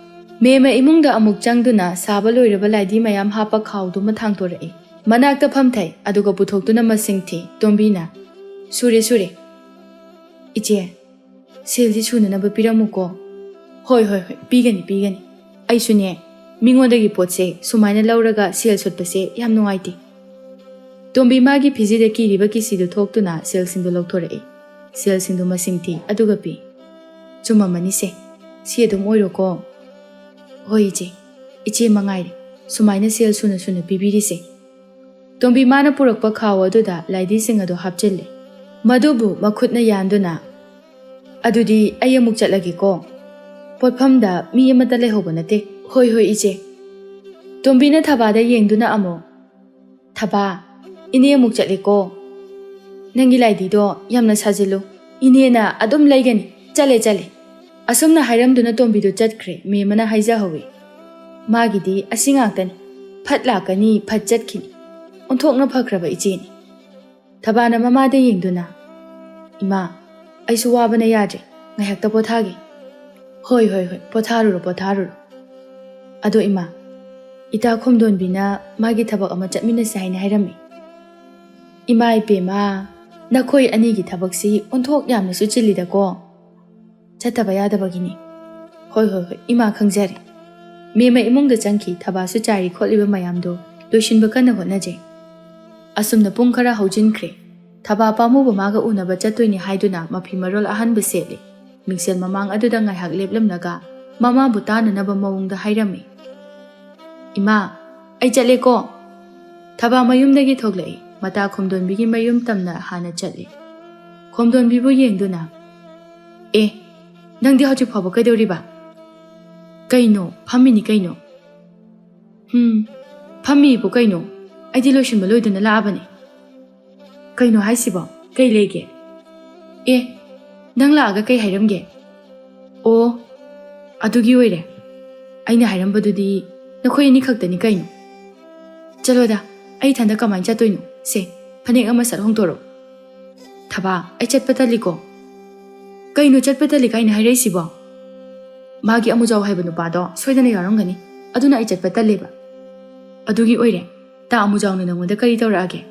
ꯃꯦꯝꯃ ꯏꯃꯨꯡꯗ ꯑꯃꯨꯛ ꯆꯪꯗꯨꯅ ꯁꯥꯕ ꯂꯣꯏꯔꯕ ꯂꯥꯏꯗꯤ ꯃꯌꯥꯝ ꯍꯥꯞꯄ ꯈꯥꯎꯗꯨꯃ ꯊꯥꯡꯗꯣꯔꯛꯏ꯫ ꯃꯅꯥꯛꯇ ꯐꯝꯊꯩ, ꯑꯗꯨꯒ ꯄꯨꯊꯣꯛꯇꯨꯅ ꯃꯁꯤꯡ ꯊꯤ꯫ ꯇꯣꯝꯕꯤꯅ, "ꯁꯨꯔꯦ, ꯁꯨꯔꯦ꯫ ꯏꯆꯦ, ꯁꯦꯜꯗꯤ ꯁꯨꯅꯅꯕ ꯄꯤꯔꯝꯃꯨꯀꯣ꯫" "ꯍꯣꯏ, ꯍꯣꯏ, ꯍꯣꯏ, ꯄꯤꯒꯅꯤ, ꯄꯤꯒꯅꯤ꯫ ꯑꯩꯁꯨꯅꯦ, ꯃꯤꯉꯣꯟꯗꯒꯤ ꯄꯣꯠꯁꯦ ꯁꯨꯃꯥꯏꯅ ꯂꯧꯔꯒ ꯁꯦꯜ ꯁꯨꯠꯄꯁꯦ ꯌꯥꯝ ꯅꯨꯡꯉꯥꯏꯇꯦ꯫" ꯇꯣꯝꯕꯤ ꯃꯥꯒꯤ ꯐꯤꯖꯤꯗ ꯀꯤꯔꯤꯕ ꯀꯤꯁꯤꯗꯨ ꯊꯣꯛꯇꯨꯅ ꯁꯦꯜꯁꯤꯡꯗꯨ ꯂꯧꯊꯣꯔꯛꯏ꯫ ꯁꯦꯜꯁꯤꯡꯗꯨ ꯃꯁꯤꯡ ꯊꯤ, ꯑꯗꯨꯒ ꯄꯤ꯫ "ꯆꯨꯝꯃꯝꯃꯅꯤꯁꯦ꯫ ꯁꯤ ꯑꯗꯨꯝ ꯑꯣꯏꯔꯣꯀꯣ꯫" "ꯍꯣꯏ ꯏꯆꯦ, ꯏꯆꯦ ꯃꯉꯥꯏꯔꯦ ꯁꯨꯃꯥꯏꯅ ꯁꯦꯜ ꯁꯨꯅ ꯁꯨꯅ ꯄꯤꯕꯤꯔꯤꯁꯦ꯫" ꯇꯣꯝꯕꯤ ꯃꯥꯅ ꯄꯨꯔꯛꯄ ꯈꯥꯎ ꯑꯗꯨꯗ ꯂꯥꯏꯙꯤꯁꯤꯡ ꯑꯗꯨ ꯍꯥꯞꯆꯤꯜꯂꯦ꯫ ꯃꯗꯨꯕꯨ ꯃꯈꯨꯠꯅ ꯌꯥꯟꯗꯨꯅ, "ꯑꯗꯨꯗꯤ ꯑꯩ ꯑꯃꯨꯛ ꯆꯠꯂꯒꯦꯀꯣ꯫ ꯄꯣꯠꯐꯝꯗ ꯃꯤ ꯑꯃꯠꯇ ꯂꯩꯍꯧꯕ ꯅꯠꯇꯦ꯫" "ꯍꯣꯏ, ꯍꯣꯏ, ꯏꯆꯦ꯫" ꯇꯣꯝꯕꯤꯅ ꯊꯕꯥꯗ ꯌꯦꯡꯗꯨꯅ ꯑꯃꯨꯛ, "ꯊꯕꯥ, ꯏꯅꯦ ꯑꯃꯨꯛ ꯆꯠꯂꯦꯀꯣ꯫ ꯅꯪꯒꯤ ꯂꯥꯏꯙꯤꯗꯣ ꯌꯥꯝꯅ ꯁꯥꯖꯤꯜꯂꯨ꯫ ꯏꯅꯦꯅ ꯑꯗꯨꯝ ꯂꯩꯒꯅꯤ꯫ ꯆꯠꯂꯦ, ꯆꯠꯂꯦ꯫" ꯑꯁꯨꯝꯅ ꯍꯥꯏꯔꯝꯗꯨꯅ ꯇꯣꯝꯕꯤꯗꯨ ꯆꯠꯈ꯭ꯔꯦ꯫ ꯃꯦꯝꯃꯅ ꯍꯥꯏꯖꯍꯧꯋꯤ, "ꯃꯥꯒꯤꯗꯤ ꯑꯁꯤ ꯉꯥꯛꯇꯅꯤ꯫ ꯐꯠ ꯂꯥꯛꯀꯅꯤ, ꯐꯠ ꯆꯠꯈꯤꯅꯤ꯫ ꯑꯣꯟꯊꯣꯛꯅ ꯐꯈ꯭ꯔꯕ ꯏꯆꯦꯅꯤ꯫" ꯊꯕꯥꯅ ꯃꯃꯥꯗ ꯌꯦꯡꯗꯨꯅ, "ꯏꯃꯥ, ꯑꯩꯁꯨ ꯋꯥꯕꯅ ꯌꯥꯗ꯭ꯔꯦ꯫ ꯉꯥꯏꯍꯥꯛꯇ ꯄꯣꯊꯥꯒꯦ꯫" "ꯍꯣꯏ, ꯍꯣꯏ, ꯍꯣꯏ, ꯄꯣꯊꯥꯔꯨꯔꯣ, ꯄꯣꯊꯥꯔꯨꯔꯣ꯫ ꯑꯗꯣ ꯏꯃꯥ, ꯏꯇꯥ ꯈꯣꯝꯗꯣꯟꯕꯤꯅ ꯃꯥꯒꯤ ꯊꯕꯛ ꯑꯃ ꯆꯠꯃꯤꯟꯅꯁꯦ ꯍꯥꯏꯅ ꯍꯥꯏꯔꯝꯃꯤ꯫" "ꯏꯃꯥ ꯏꯕꯦꯝꯃ, ꯅꯈꯣꯏ ꯑꯅꯤꯒꯤ ꯊꯕꯛꯁꯤ ꯑꯣꯟꯊꯣꯛ ꯌꯥꯝꯅꯁꯨ ꯆꯤꯜꯂꯤꯗꯀꯣ꯫ ꯆꯠꯇꯕ ꯌꯥꯗꯕꯒꯤꯅꯤ꯫" "ꯍꯣꯏ, ꯍꯣꯏ, ꯍꯣꯏ, ꯏꯃꯥ ꯈꯪꯖꯔꯦ꯫" ꯃꯦꯝꯃ ꯏꯃꯨꯡꯗ ꯆꯪꯈꯤ꯫ ꯊꯕꯥꯁꯨ ꯆꯥꯏꯔꯤ ꯈꯣꯠꯂꯤꯕ ꯃꯌꯥꯝꯗꯨ ꯂꯣꯏꯁꯤꯟꯕ ꯀꯟꯅ ꯍꯣꯠꯅꯖꯩ꯫ ꯑꯁꯨꯝꯅ ꯄꯨꯡ ꯈꯔ ꯍꯧꯖꯤꯟꯈ꯭ꯔꯦ꯫ ꯊꯕꯥ ꯄꯥꯝꯃꯨꯕ ꯃꯥꯒ ꯎꯅꯕ ꯆꯠꯇꯣꯏꯅꯤ ꯍꯥꯏꯗꯨꯅ ꯃꯐꯤ ꯃꯔꯣꯜ ꯑꯍꯟꯕ ꯁꯦꯠꯂꯤ꯫ ꯃꯤꯡꯁꯦꯜ ꯃꯃꯥꯡ ꯑꯗꯨꯗ ꯉꯥꯏꯍꯥꯛ ꯂꯦꯞꯂꯝꯂꯒ ꯃꯃꯥꯕꯨ ꯇꯥꯅꯅꯕ ꯃꯑꯣꯡꯗ ꯍꯥꯏꯔꯝꯃꯤ, "ꯏꯃꯥ, ꯑꯩ ꯆꯠꯂꯦꯀꯣ꯫" ꯊꯕꯥ ꯃꯌꯨꯝꯗꯒꯤ ꯊꯣꯛꯂꯛꯏ꯫ ꯃꯇꯥ ꯈꯣꯝꯗꯣꯟꯕꯤꯒꯤ ꯃꯌꯨꯝ ꯇꯝꯅ ꯍꯥꯟꯅ ꯆꯠꯂꯤ꯫ ꯈꯣꯝꯗꯣꯟꯕꯤꯕꯨ ꯌꯦꯡꯗꯨꯅ, "ꯑꯦ, ꯅꯪꯗꯤ ꯍꯧꯖꯤꯛ ꯐꯥꯎꯕ ꯀꯩꯗꯧꯔꯤꯕ?" "ꯀꯩꯅꯣ, ꯐꯝꯃꯤꯅꯤ ꯀꯩꯅꯣ꯫" "ꯍꯨꯝ, ꯐꯝꯃꯤꯕꯨ ꯀꯩꯅꯣ? ꯑꯩꯗꯤ ꯂꯣꯏꯁꯤꯟꯕ ꯂꯣꯏꯗꯅ ꯂꯥꯛꯑꯕꯅꯤ꯫" "ꯀꯩꯅꯣ ꯍꯥꯏꯁꯤꯕꯣ? ꯀꯩ ꯂꯩꯒꯦ?" "ꯑꯦ, ꯅꯪ ꯂꯥꯛꯑꯒ ꯀꯩ ꯍꯥꯏꯔꯝꯒꯦ?" ꯑꯣ, ꯑꯗꯨꯒꯤ ꯑꯣꯏꯔꯦ꯫ ꯑꯩꯅ ꯍꯥꯏꯔꯝꯕꯗꯨꯗꯤ ꯅꯈꯣꯏ ꯑꯅꯤ ꯈꯛꯇꯅꯤ ꯀꯩꯅꯣ꯫ ꯆꯠꯂꯣꯗ, ꯑꯩ ꯏꯊꯟꯗ ꯀꯃꯥꯏꯅ ꯆꯠꯇꯣꯏꯅꯣ? ꯁꯦ, ꯐꯅꯦꯛ ꯑꯃ ꯁꯠ ꯍꯣꯡꯗꯣꯔꯛꯑꯣ꯫ ꯊꯕꯥ, ꯑꯩ ꯆꯠꯄ ꯇꯜꯂꯤꯀꯣ꯫ ꯀꯩꯅꯣ ꯆꯠꯄ ꯇꯜꯂꯤ ꯀꯥꯏꯅ ꯍꯥꯏꯔꯛꯏꯁꯤꯕꯣ? ꯃꯥꯒꯤ ꯑꯃꯨꯖꯥꯎ ꯍꯥꯏꯕ ꯅꯨꯄꯥꯗꯣ ꯁꯣꯏꯗꯅ ꯌꯥꯎꯔꯝꯒꯅꯤ, ꯑꯗꯨꯅ ꯑꯩ ꯆꯠꯄ ꯇꯜꯂꯦꯕ꯫ ꯑꯗꯨꯒꯤ ꯑꯣꯏꯔꯦ꯫ ꯇꯥ ꯑꯃꯨꯖꯥꯎꯅ ꯅꯪꯉꯣꯟꯗ ꯀꯔꯤ ꯇꯧꯔꯛꯑꯒꯦ?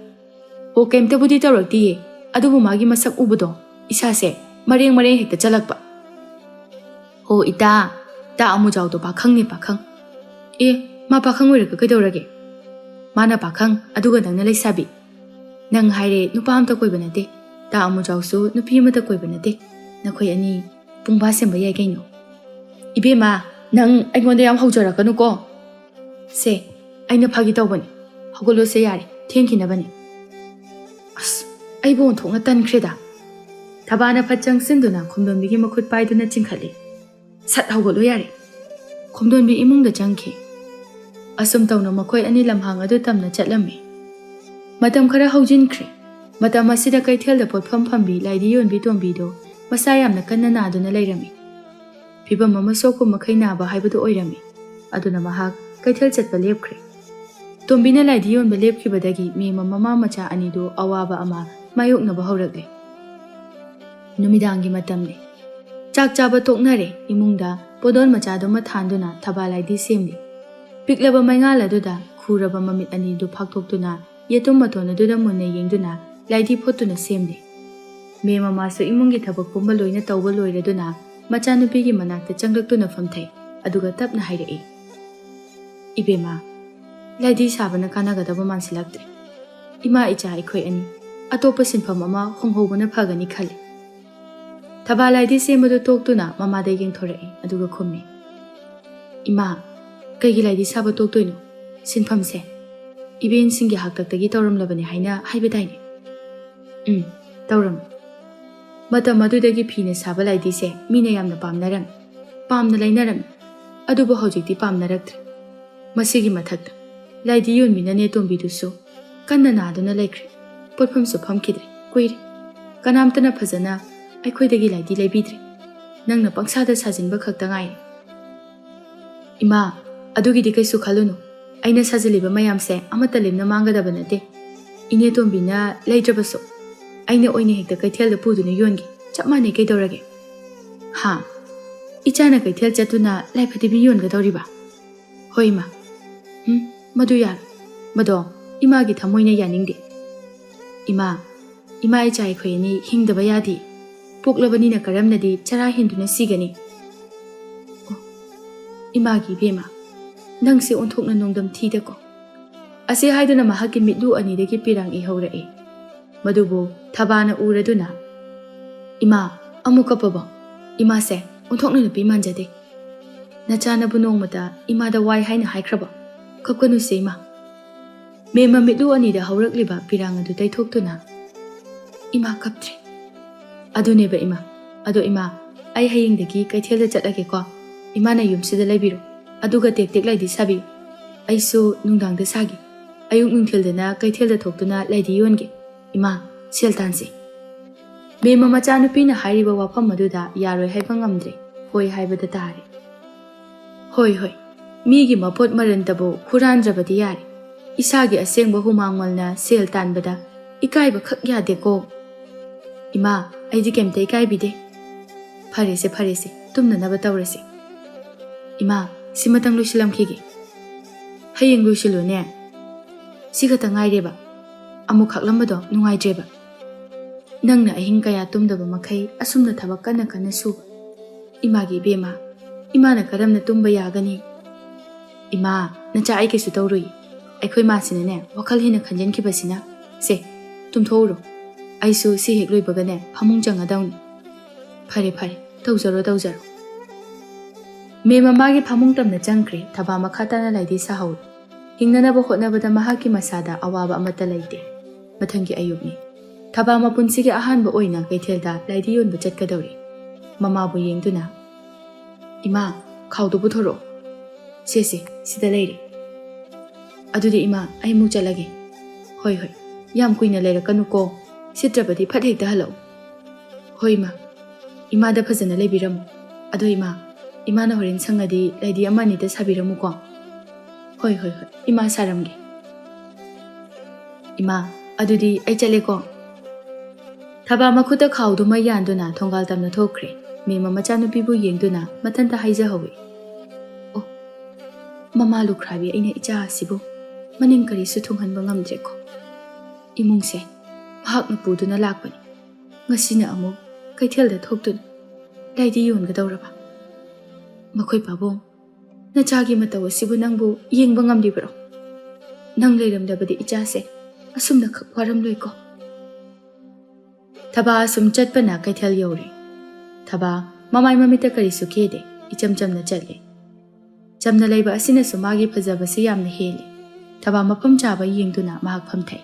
ꯑꯣ, ꯀꯩꯝꯇꯕꯨꯗꯤ ꯇꯧꯔꯛꯇꯤꯌꯦ, ꯑꯗꯨꯕꯨ ꯃꯥꯒꯤ ꯃꯁꯛ ꯎꯕꯗꯣ ꯏꯁꯥꯁꯦ ꯃꯔꯦꯡ ꯃꯔꯦꯡ ꯍꯦꯛꯇ ꯆꯠꯂꯛꯄ꯫ ꯍꯣ ꯏꯇꯥ, ꯇꯥ ꯑꯃꯨꯖꯥꯎꯗꯣ ꯄꯥꯈꯪꯅꯦ, ꯄꯥꯈꯪ꯫ ꯑꯦ, ꯃꯥ ꯄꯥꯈꯪ ꯑꯣꯏꯔꯒ ꯀꯩꯗꯧꯔꯒꯦ? ꯃꯥꯅ ꯄꯥꯈꯪ, ꯑꯗꯨꯒ ꯅꯪꯅ ꯂꯩꯁꯥꯕꯤ꯫ ꯅꯪ ꯍꯥꯏꯔꯦ ꯅꯨꯄꯥ ꯑꯝꯇ ꯀꯣꯏꯕ ꯅꯠꯇꯦ, ꯇꯥ ꯑꯃꯨꯖꯥꯎꯁꯨ ꯅꯨꯄꯤ ꯑꯃꯇ ꯀꯣꯏꯕ ꯅꯠꯇꯦ꯫ ꯅꯈꯣꯏ ꯑꯅꯤ ꯄꯨꯡꯕꯥ ꯁꯦꯝꯕ ꯌꯥꯏ ꯀꯩꯅꯣ꯫ ꯏꯕꯦꯝꯃ, ꯅꯪ ꯑꯩꯉꯣꯟꯗ ꯌꯥꯝ ꯍꯧꯖꯔꯛꯀꯅꯨꯀꯣ꯫ ꯁꯦ, ꯑꯩꯅ ꯐꯥꯒꯤ ꯇꯧꯕꯅꯤ꯫ ꯍꯧꯒꯠꯂꯣꯁꯦ ꯌꯥꯔꯦ, ꯊꯦꯡꯈꯤꯅꯕꯅꯤ꯫ ꯑꯁ, ꯑꯩꯕꯨ ꯑꯣꯟꯊꯣꯛꯅ ꯇꯟꯈ꯭ꯔꯦꯗ꯫ ꯊꯕꯥꯅ ꯐꯠ ꯆꯪꯁꯤꯟꯗꯨꯅ ꯈꯣꯝꯗꯣꯟꯕꯤꯒꯤ ꯃꯈꯨꯠ ꯄꯥꯏꯗꯨꯅ ꯆꯤꯡꯈꯠꯂꯦ꯫ ꯁꯠ ꯍꯧꯒꯠꯂꯣ ꯌꯥꯔꯦ꯫ ꯈꯣꯝꯗꯣꯟꯕꯤ ꯏꯃꯨꯡꯗ ꯆꯪꯈꯤ꯫ ꯑꯁꯨꯝ ꯇꯧꯅ ꯃꯈꯣꯏ ꯑꯅꯤ ꯂꯝꯍꯥꯡ ꯑꯗꯨ ꯇꯝꯅ ꯆꯠꯂꯝꯃꯤ꯫ ꯃꯇꯝ ꯈꯔ ꯍꯧꯖꯤꯟꯈ꯭ꯔꯦ꯫ ꯃꯇꯝ ꯑꯁꯤꯗ ꯀꯩꯊꯦꯜꯗ ꯄꯣꯠꯐꯝ ꯐꯝꯕꯤ ꯂꯥꯏꯗꯤ ꯌꯣꯟꯕꯤ ꯇꯣꯝꯕꯤꯗꯣ ꯃꯁꯥ ꯌꯥꯝꯅ ꯀꯟꯅ ꯅꯥꯗꯨꯅ ꯂꯩꯔꯝꯃꯤ꯫ ꯐꯤꯚꯝ ꯑꯃ ꯁꯣꯛꯄ ꯃꯈꯩ ꯅꯥꯕ ꯍꯥꯏꯕꯗꯨ ꯑꯣꯏꯔꯝꯃꯤ꯫ ꯑꯗꯨꯅ ꯃꯍꯥꯛ ꯀꯩꯊꯦꯜ ꯆꯠꯄ ꯂꯦꯞꯈ꯭ꯔꯦ꯫ ꯇꯣꯝꯕꯤꯅ ꯂꯥꯏꯗꯤ ꯌꯣꯟꯕ ꯂꯦꯞꯈꯤꯕꯗꯒꯤ ꯃꯦꯝꯃ ꯃꯃꯥ ꯃꯆꯥ ꯑꯅꯤꯗꯨ ꯑꯋꯥꯕ ꯑꯃ ꯃꯥꯌꯣꯛꯅꯕ ꯍꯧꯔꯛꯂꯦ꯫ ꯅꯨꯃꯤꯗꯥꯡꯒꯤ ꯃꯇꯝꯅꯤ꯫ ꯆꯥꯛ ꯆꯥꯕ ꯇꯣꯛꯅꯔꯦ꯫ ꯏꯃꯨꯡꯗ ꯄꯣꯗꯣꯟ ꯃꯆꯥꯗꯨꯃ ꯊꯥꯟꯗꯨꯅ ꯊꯕꯥ ꯂꯥꯏꯗꯤ ꯁꯦꯝꯂꯤ꯫ ꯄꯤꯛꯂꯕ ꯃꯩꯉꯥꯜ ꯑꯗꯨꯗ ꯈꯨꯔꯕ ꯃꯃꯤꯠ ꯑꯅꯤꯗꯨ ꯐꯥꯛꯇꯣꯛꯇꯨꯅ ꯌꯦꯇꯨꯝ ꯃꯇꯣꯟ ꯑꯗꯨꯗ ꯃꯨꯟꯅ ꯌꯦꯡꯗꯨꯅ ꯂꯥꯏꯗꯤ ꯐꯣꯠꯇꯨꯅ ꯁꯦꯝꯂꯤ꯫ ꯃꯦꯝꯃ ꯃꯃꯥꯁꯨ ꯏꯃꯨꯡꯒꯤ ꯊꯕꯛ ꯄꯨꯝꯕ ꯂꯣꯏꯅ ꯇꯧꯕ ꯂꯣꯏꯔꯗꯨꯅ ꯃꯆꯥꯅꯨꯄꯤꯒꯤ ꯃꯅꯥꯛꯇ ꯆꯪꯂꯛꯇꯨꯅ ꯐꯝꯊꯩ, ꯑꯗꯨꯒ ꯇꯞꯅ ꯍꯥꯏꯔꯛꯏ, "ꯏꯕꯦꯝꯃ, ꯂꯥꯏꯗꯤ ꯁꯥꯕꯅ ꯀꯥꯟꯅꯒꯗꯕ ꯃꯥꯟꯁꯤꯜꯂꯛꯇ꯭ꯔꯦ꯫ ꯏꯃꯥ ꯏꯆꯥ ꯑꯩꯈꯣꯏ ꯑꯅꯤ ꯑꯇꯣꯞꯄ ꯁꯤꯟꯐꯝ ꯑꯃ ꯍꯣꯡꯍꯧꯕꯅ ꯐꯒꯅꯤ ꯈꯜꯂꯤ꯫" ꯊꯕꯥ ꯂꯥꯏꯗꯤ ꯁꯦꯝꯕꯗꯨ ꯇꯣꯛꯇꯨꯅ ꯃꯃꯥꯗ ꯌꯦꯡꯊꯣꯔꯛꯏ, ꯑꯗꯨꯒ ꯈꯨꯝꯃꯤ, "ꯏꯃꯥ, ꯀꯩꯒꯤ ꯂꯥꯏꯗꯤ ꯁꯥꯕ ꯇꯣꯛꯇꯣꯏꯅꯣ? ꯁꯤꯟꯐꯝꯁꯦ ꯏꯕꯦꯟꯁꯤꯡꯒꯤ ꯍꯥꯛꯇꯛꯇꯒꯤ ꯇꯧꯔꯝꯂꯕꯅꯤ ꯍꯥꯏꯅ ꯍꯥꯏꯕ ꯇꯥꯏꯅꯦ?" "ꯎꯝ, ꯇꯧꯔꯝꯃꯤ꯫ ꯃꯇꯝ ꯑꯗꯨꯗꯒꯤ ꯐꯤꯅ ꯁꯥꯕ ꯂꯥꯏꯗꯤꯁꯦ ꯃꯤꯅ ꯌꯥꯝꯅ ꯄꯥꯝꯅꯔꯝꯃꯤ, ꯄꯥꯝꯅ ꯂꯩꯅꯔꯝꯃꯤ꯫ ꯑꯗꯨꯕꯨ ꯍꯧꯖꯤꯛꯇꯤ ꯄꯥꯝꯅꯔꯛꯇ꯭ꯔꯦ꯫ ꯃꯁꯤꯒꯤ ꯃꯊꯛꯇ ꯂꯥꯏꯗꯤ ꯌꯣꯟꯕꯤꯅꯅꯦ ꯇꯣꯝꯕꯤꯗꯨꯁꯨ ꯀꯟꯅ ꯅꯥꯗꯨꯅ ꯂꯩꯈ꯭ꯔꯦ꯫ ꯄꯣꯠꯐꯝꯁꯨ ꯐꯝꯈꯤꯗ꯭ꯔꯦ꯫ ꯀꯨꯏꯔꯦ꯫ ꯀꯅꯥꯝꯇꯅ ꯐꯖꯅ ꯑꯩꯈꯣꯏꯗꯒꯤ ꯂꯥꯏꯗꯤ ꯂꯩꯕꯤꯗ꯭ꯔꯦ꯫ ꯅꯪꯅ ꯄꯪꯁꯥꯗ ꯁꯥꯖꯤꯟꯕ ꯈꯛꯇ ꯉꯥꯏꯔꯦ꯫ ꯏꯃꯥ, ꯑꯗꯨꯒꯤꯗꯤ ꯀꯩꯁꯨ ꯈꯜꯂꯨꯅꯨ꯫ ꯑꯩꯅ ꯁꯥꯖꯤꯜꯂꯤꯕ ꯃꯌꯥꯝꯁꯦ ꯑꯃꯠꯇ ꯂꯦꯝꯅ ꯃꯥꯡꯒꯗꯕ ꯅꯠꯇꯦ꯫ ꯏꯅꯦ ꯇꯣꯝꯕꯤꯅ ꯂꯩꯇ꯭ꯔꯕꯁꯨ ꯑꯩꯅ ꯑꯣꯏꯅ ꯍꯦꯛꯇ ꯀꯩꯊꯦꯜꯗ ꯄꯨꯗꯨꯅ ꯌꯣꯟꯒꯦ꯫ ꯆꯞ ꯃꯥꯟꯅꯩ, ꯀꯩꯗꯧꯔꯒꯦ? ꯍꯥ? ꯏꯆꯥꯅ ꯀꯩꯊꯦꯜ ꯆꯠꯇꯨꯅ ꯂꯥꯏꯐꯗꯤꯕꯤ ꯌꯣꯟꯒꯗꯧꯔꯤꯕ? ꯍꯣꯏ ꯏꯃꯥ꯫ ꯎꯝ, ꯃꯗꯨ ꯌꯥꯔꯣꯏ꯫ ꯃꯗꯣ ꯏꯃꯥꯒꯤ ꯊꯃꯣꯏꯅ ꯌꯥꯅꯤꯡꯗꯦ꯫ ꯏꯃꯥ, ꯏꯃꯥ ꯏꯆꯥ ꯑꯩꯈꯣꯏ ꯑꯅꯤ ꯍꯤꯡꯗꯕ ꯌꯥꯗꯦ꯫ ꯄꯣꯛꯂꯕꯅꯤꯅ ꯀꯔꯝꯅꯗꯤ ꯆꯔꯥ ꯍꯦꯟꯗꯨꯅ ꯁꯤꯒꯅꯤ? ꯑꯣ, ꯏꯃꯥꯒꯤ ꯏꯕꯦꯝꯃ, ꯅꯪꯁꯦ ꯑꯣꯟꯊꯣꯛꯅ ꯅꯣꯡꯗꯝ ꯊꯤꯗꯀꯣ꯫ ꯑꯁꯤ ꯍꯥꯏꯗꯨꯅ ꯃꯍꯥꯛꯀꯤ ꯃꯤꯠꯂꯨ ꯑꯅꯤꯗꯒꯤ ꯄꯤꯔꯥꯡ ꯏꯍꯧꯔꯛꯏ꯫ ꯃꯗꯨꯕꯨ ꯊꯕꯥꯅ ꯎꯔꯗꯨꯅ, "ꯏꯃꯥ, ꯑꯃꯨꯛ ꯀꯞꯄꯕꯣ? ꯏꯃꯥꯁꯦ ꯑꯣꯟꯊꯣꯛꯅ ꯅꯨꯄꯤ ꯃꯥꯟꯖꯗꯦ꯫ ꯅꯆꯥꯅꯕꯨ ꯅꯣꯡꯃꯇ ꯏꯃꯥꯗ ꯋꯥꯏ ꯍꯥꯏꯅ ꯍꯥꯏꯈ꯭ꯔꯕꯣ? ꯀꯞꯀꯅꯨꯁꯦ ꯏꯃꯥ꯫" ꯃꯦꯝꯃ ꯃꯤꯠꯂꯨ ꯑꯅꯤꯗ ꯍꯧꯔꯛꯂꯤꯕ ꯄꯤꯔꯥꯡ ꯑꯗꯨ ꯇꯩꯊꯣꯛꯇꯨꯅ, "ꯏꯃꯥ ꯀꯞꯇ꯭ꯔꯦ꯫" "ꯑꯗꯨꯅꯦꯕ ꯏꯃꯥ꯫ ꯑꯗꯣ ꯏꯃꯥ, ꯑꯩ ꯍꯌꯦꯡꯗꯒꯤ ꯀꯩꯊꯦꯜꯗ ꯆꯠꯂꯒꯦꯀꯣ꯫ ꯏꯃꯥꯅ ꯌꯨꯝꯁꯤꯗ ꯂꯩꯕꯤꯔꯣ꯫ ꯑꯗꯨꯒ ꯇꯦꯛ ꯇꯦꯛ ꯂꯩꯗꯤ ꯁꯥꯕꯤꯌꯨ꯫ ꯑꯩꯁꯨ ꯅꯨꯡꯗꯥꯡꯗ ꯁꯥꯒꯦ꯫ ꯑꯌꯨꯛ ꯅꯨꯡꯊꯤꯜꯗꯅ ꯀꯩꯊꯦꯜꯗ ꯊꯣꯛꯇꯨꯅ ꯂꯩꯗꯤ ꯌꯣꯟꯒꯦ꯫ ꯏꯃꯥ, ꯁꯦꯜ ꯇꯥꯟꯁꯤ꯫" ꯃꯦꯝꯃ ꯃꯆꯥꯅꯨꯄꯤꯅ ꯍꯥꯏꯔꯤꯕ ꯋꯥꯐꯝ ꯑꯗꯨꯗ ꯌꯥꯔꯣꯏ ꯍꯥꯏꯕ ꯉꯝꯗ꯭ꯔꯦ, ꯍꯣꯏ ꯍꯥꯏꯕꯗ ꯇꯥꯔꯦ꯫ "ꯍꯣꯏ, ꯍꯣꯏ, ꯃꯤꯒꯤ ꯃꯄꯣꯠ ꯃꯔꯟꯇꯕꯨ ꯍꯨꯔꯥꯟꯗ꯭ꯔꯕꯗꯤ ꯌꯥꯔꯦ꯫ ꯏꯁꯥꯒꯤ ꯑꯁꯦꯡꯕ ꯍꯨꯃꯥꯡ ꯃꯜꯅ ꯁꯦꯜ ꯇꯥꯟꯕꯗ ꯏꯀꯥꯏꯕ ꯈꯛ ꯌꯥꯗꯦꯀꯣ꯫" "ꯏꯃꯥ, ꯑꯩꯗꯤ ꯀꯩꯝꯇ ꯏꯀꯥꯏꯕꯤꯗꯦ꯫" "ꯐꯔꯦꯁꯦ, ꯐꯔꯦꯁꯦ, ꯇꯨꯝꯅꯅꯕ ꯇꯧꯔꯁꯤ꯫" "ꯏꯃꯥ, ꯁꯤꯃꯇꯪ ꯂꯣꯏꯁꯤꯜꯂꯝꯈꯤꯒꯦ꯫" "ꯍꯌꯦꯡ ꯂꯣꯏꯁꯤꯜꯂꯨꯅꯦ꯫ ꯁꯤ ꯈꯛꯇ ꯉꯥꯏꯔꯦꯕ꯫ ꯑꯃꯨꯛ ꯈꯥꯛꯂꯝꯕꯗꯣ ꯅꯨꯡꯉꯥꯏꯇ꯭ꯔꯦꯕ꯫ ꯅꯪꯅ ꯑꯍꯤꯡ ꯀꯌꯥ ꯇꯨꯝꯗꯕ ꯃꯈꯩ ꯑꯁꯨꯝꯅ ꯊꯕꯛ ꯀꯟꯅ ꯀꯟꯅ ꯁꯨꯕ꯫ ꯏꯃꯥꯒꯤ ꯏꯕꯦꯝꯃ, ꯏꯃꯥꯅ ꯀꯔꯝꯅ ꯇꯨꯝꯕ ꯌꯥꯒꯅꯤ?" "ꯏꯃꯥ, ꯅꯆꯥ ꯑꯩ ꯀꯩꯁꯨ ꯇꯧꯔꯨꯏ꯫ ꯑꯩꯈꯣꯏ ꯃꯥꯁꯤꯅꯅꯦ ꯋꯥꯈꯜ ꯍꯦꯟꯅ ꯈꯟꯖꯤꯟꯈꯤꯕꯁꯤꯅ꯫ ꯁꯦ, ꯇꯨꯝꯊꯣꯛꯎꯔꯣ꯫ ꯑꯩꯁꯨ ꯁꯤ ꯍꯦꯛ ꯂꯣꯏꯕꯒꯅꯦ ꯐꯃꯨꯡ ꯆꯪꯉꯗꯧꯅꯤ꯫" "ꯐꯔꯦ, ꯐꯔꯦ, ꯇꯧꯖꯔꯣ, ꯇꯧꯖꯔꯣ꯫" ꯃꯦꯝꯃ ꯃꯥꯒꯤ ꯐꯃꯨꯡ ꯇꯝꯅ ꯆꯪꯈ꯭ꯔꯦ꯫ ꯊꯕꯥ ꯃꯈꯥ ꯇꯥꯅ ꯂꯥꯏꯗꯤ ꯁꯥꯍꯧꯔꯤ꯫ ꯍꯤꯡꯅꯅꯕ ꯍꯣꯠꯅꯕꯗ ꯃꯍꯥꯛꯀꯤ ꯃꯁꯥꯗ ꯑꯋꯥꯕ ꯑꯃꯠꯇ ꯂꯩꯇꯦ꯫ ꯃꯊꯪꯒꯤ ꯑꯌꯨꯛꯅꯤ꯫ ꯊꯕꯥ ꯃꯄꯨꯟꯁꯤꯒꯤ ꯑꯍꯥꯟꯕ ꯑꯣꯏꯅ ꯀꯩꯊꯦꯜꯗ ꯂꯥꯏꯗꯤ ꯌꯣꯟꯕ ꯆꯠꯀꯗꯧꯔꯤ꯫ ꯃꯃꯥꯕꯨ ꯌꯦꯡꯗꯨꯅ, "ꯏꯃꯥ, ꯈꯥꯎꯗꯨ ꯄꯨꯊꯣꯔꯛꯑꯣ꯫ ꯁꯦ, ꯁꯦ, ꯁꯤꯗ ꯂꯩꯔꯦ꯫ ꯑꯗꯨꯗꯤ ꯏꯃꯥ, ꯑꯩ ꯑꯃꯨꯛ ꯆꯠꯂꯒꯦ꯫" "ꯍꯣꯏ, ꯍꯣꯏ, ꯌꯥꯝ ꯀꯨꯏꯅ ꯂꯩꯔꯛꯀꯅꯨꯀꯣ꯫ ꯁꯤꯠꯇ꯭ꯔꯕꯗꯤ ꯐꯠ ꯍꯦꯛꯇ ꯍꯜꯂꯛꯎ꯫" "ꯍꯣꯏ, ꯏꯃꯥ꯫" ꯏꯃꯥꯗ ꯐꯖꯅ ꯂꯩꯕꯤꯔꯝꯃꯨ꯫ ꯑꯗꯣ ꯏꯃꯥ, ꯏꯃꯥꯅ ꯍꯣꯔꯦꯟ ꯁꯪꯉꯗꯤ ꯂꯥꯏꯗꯤ ꯑꯃ ꯑꯅꯤꯗ ꯁꯥꯕꯤꯔꯝꯃꯨꯀꯣ꯫ ꯍꯣꯏ, ꯍꯣꯏ, ꯍꯣꯏ, ꯏꯃꯥ ꯁꯥꯔꯝꯒꯦ꯫ ꯏꯃꯥ, ꯑꯗꯨꯗꯤ ꯑꯩ ꯆꯠꯂꯦꯀꯣ꯫ ꯊꯕꯥ ꯃꯈꯨꯠꯇ ꯈꯥꯎꯗꯨꯃ ꯌꯥꯟꯗꯨꯅ ꯊꯣꯡꯒꯥꯜ ꯇꯝꯅ ꯊꯣꯛꯈ꯭ꯔꯦ꯫ ꯃꯦꯝꯃ ꯃꯆꯥꯅꯨꯄꯤꯕꯨ ꯌꯦꯡꯗꯨꯅ ꯃꯊꯟꯇ ꯍꯥꯏꯖꯍꯧꯏ, "ꯑꯣ, ꯃꯃꯥ ꯂꯨꯈ꯭ꯔꯥꯕꯤ, ꯑꯩꯅ ꯏꯆꯥ ꯑꯁꯤꯕꯨ ꯃꯅꯤꯡ ꯀꯔꯤꯁꯨ ꯊꯨꯡꯍꯟꯕ ꯉꯝꯗ꯭ꯔꯦꯀꯣ꯫ ꯏꯃꯨꯡꯁꯦ ꯃꯍꯥꯛꯅ ꯄꯨꯗꯨꯅ ꯂꯥꯛꯄꯅꯤ꯫ ꯉꯁꯤꯅ ꯑꯃꯨꯛ ꯀꯩꯊꯦꯜꯗ ꯊꯣꯛꯇꯨꯅ ꯂꯥꯏꯗꯤ ꯌꯣꯟꯒꯗꯧꯔꯕ꯫ ꯃꯈꯣꯏ ꯄꯥꯕꯨꯡ, ꯅꯆꯥꯒꯤ ꯃꯇꯧ ꯑꯁꯤꯕꯨ ꯅꯪꯕꯨ ꯌꯦꯡꯕ ꯉꯝꯂꯤꯕ꯭ꯔꯣ? ꯅꯪ ꯂꯩꯔꯝꯂꯕꯗꯤ ꯏꯆꯥꯁꯦ ꯑꯁꯨꯝꯅ ꯈꯛ ꯋꯥꯔꯝꯂꯣꯏꯀꯣ꯫" ꯊꯕꯥ ꯑꯁꯨꯝ ꯆꯠꯄꯅ ꯀꯩꯊꯦꯜ ꯌꯧꯔꯦ꯫ ꯊꯕꯥ ꯃꯃꯥꯏ ꯃꯃꯤꯠꯇ ꯀꯔꯤꯁꯨ ꯀꯦꯗꯦ, ꯏꯆꯝ ꯆꯝꯅ ꯆꯠꯂꯦ꯫ ꯆꯝꯅ ꯂꯩꯕ ꯑꯁꯤꯅꯁꯨ ꯃꯥꯒꯤ ꯐꯖꯕꯁꯤ ꯌꯥꯝꯅ ꯍꯦꯜꯂꯤ꯫ ꯊꯕꯥ ꯃꯐꯝ ꯆꯥꯕ ꯌꯦꯡꯗꯨꯅ ꯃꯍꯥꯛ ꯐꯝꯊꯩ꯫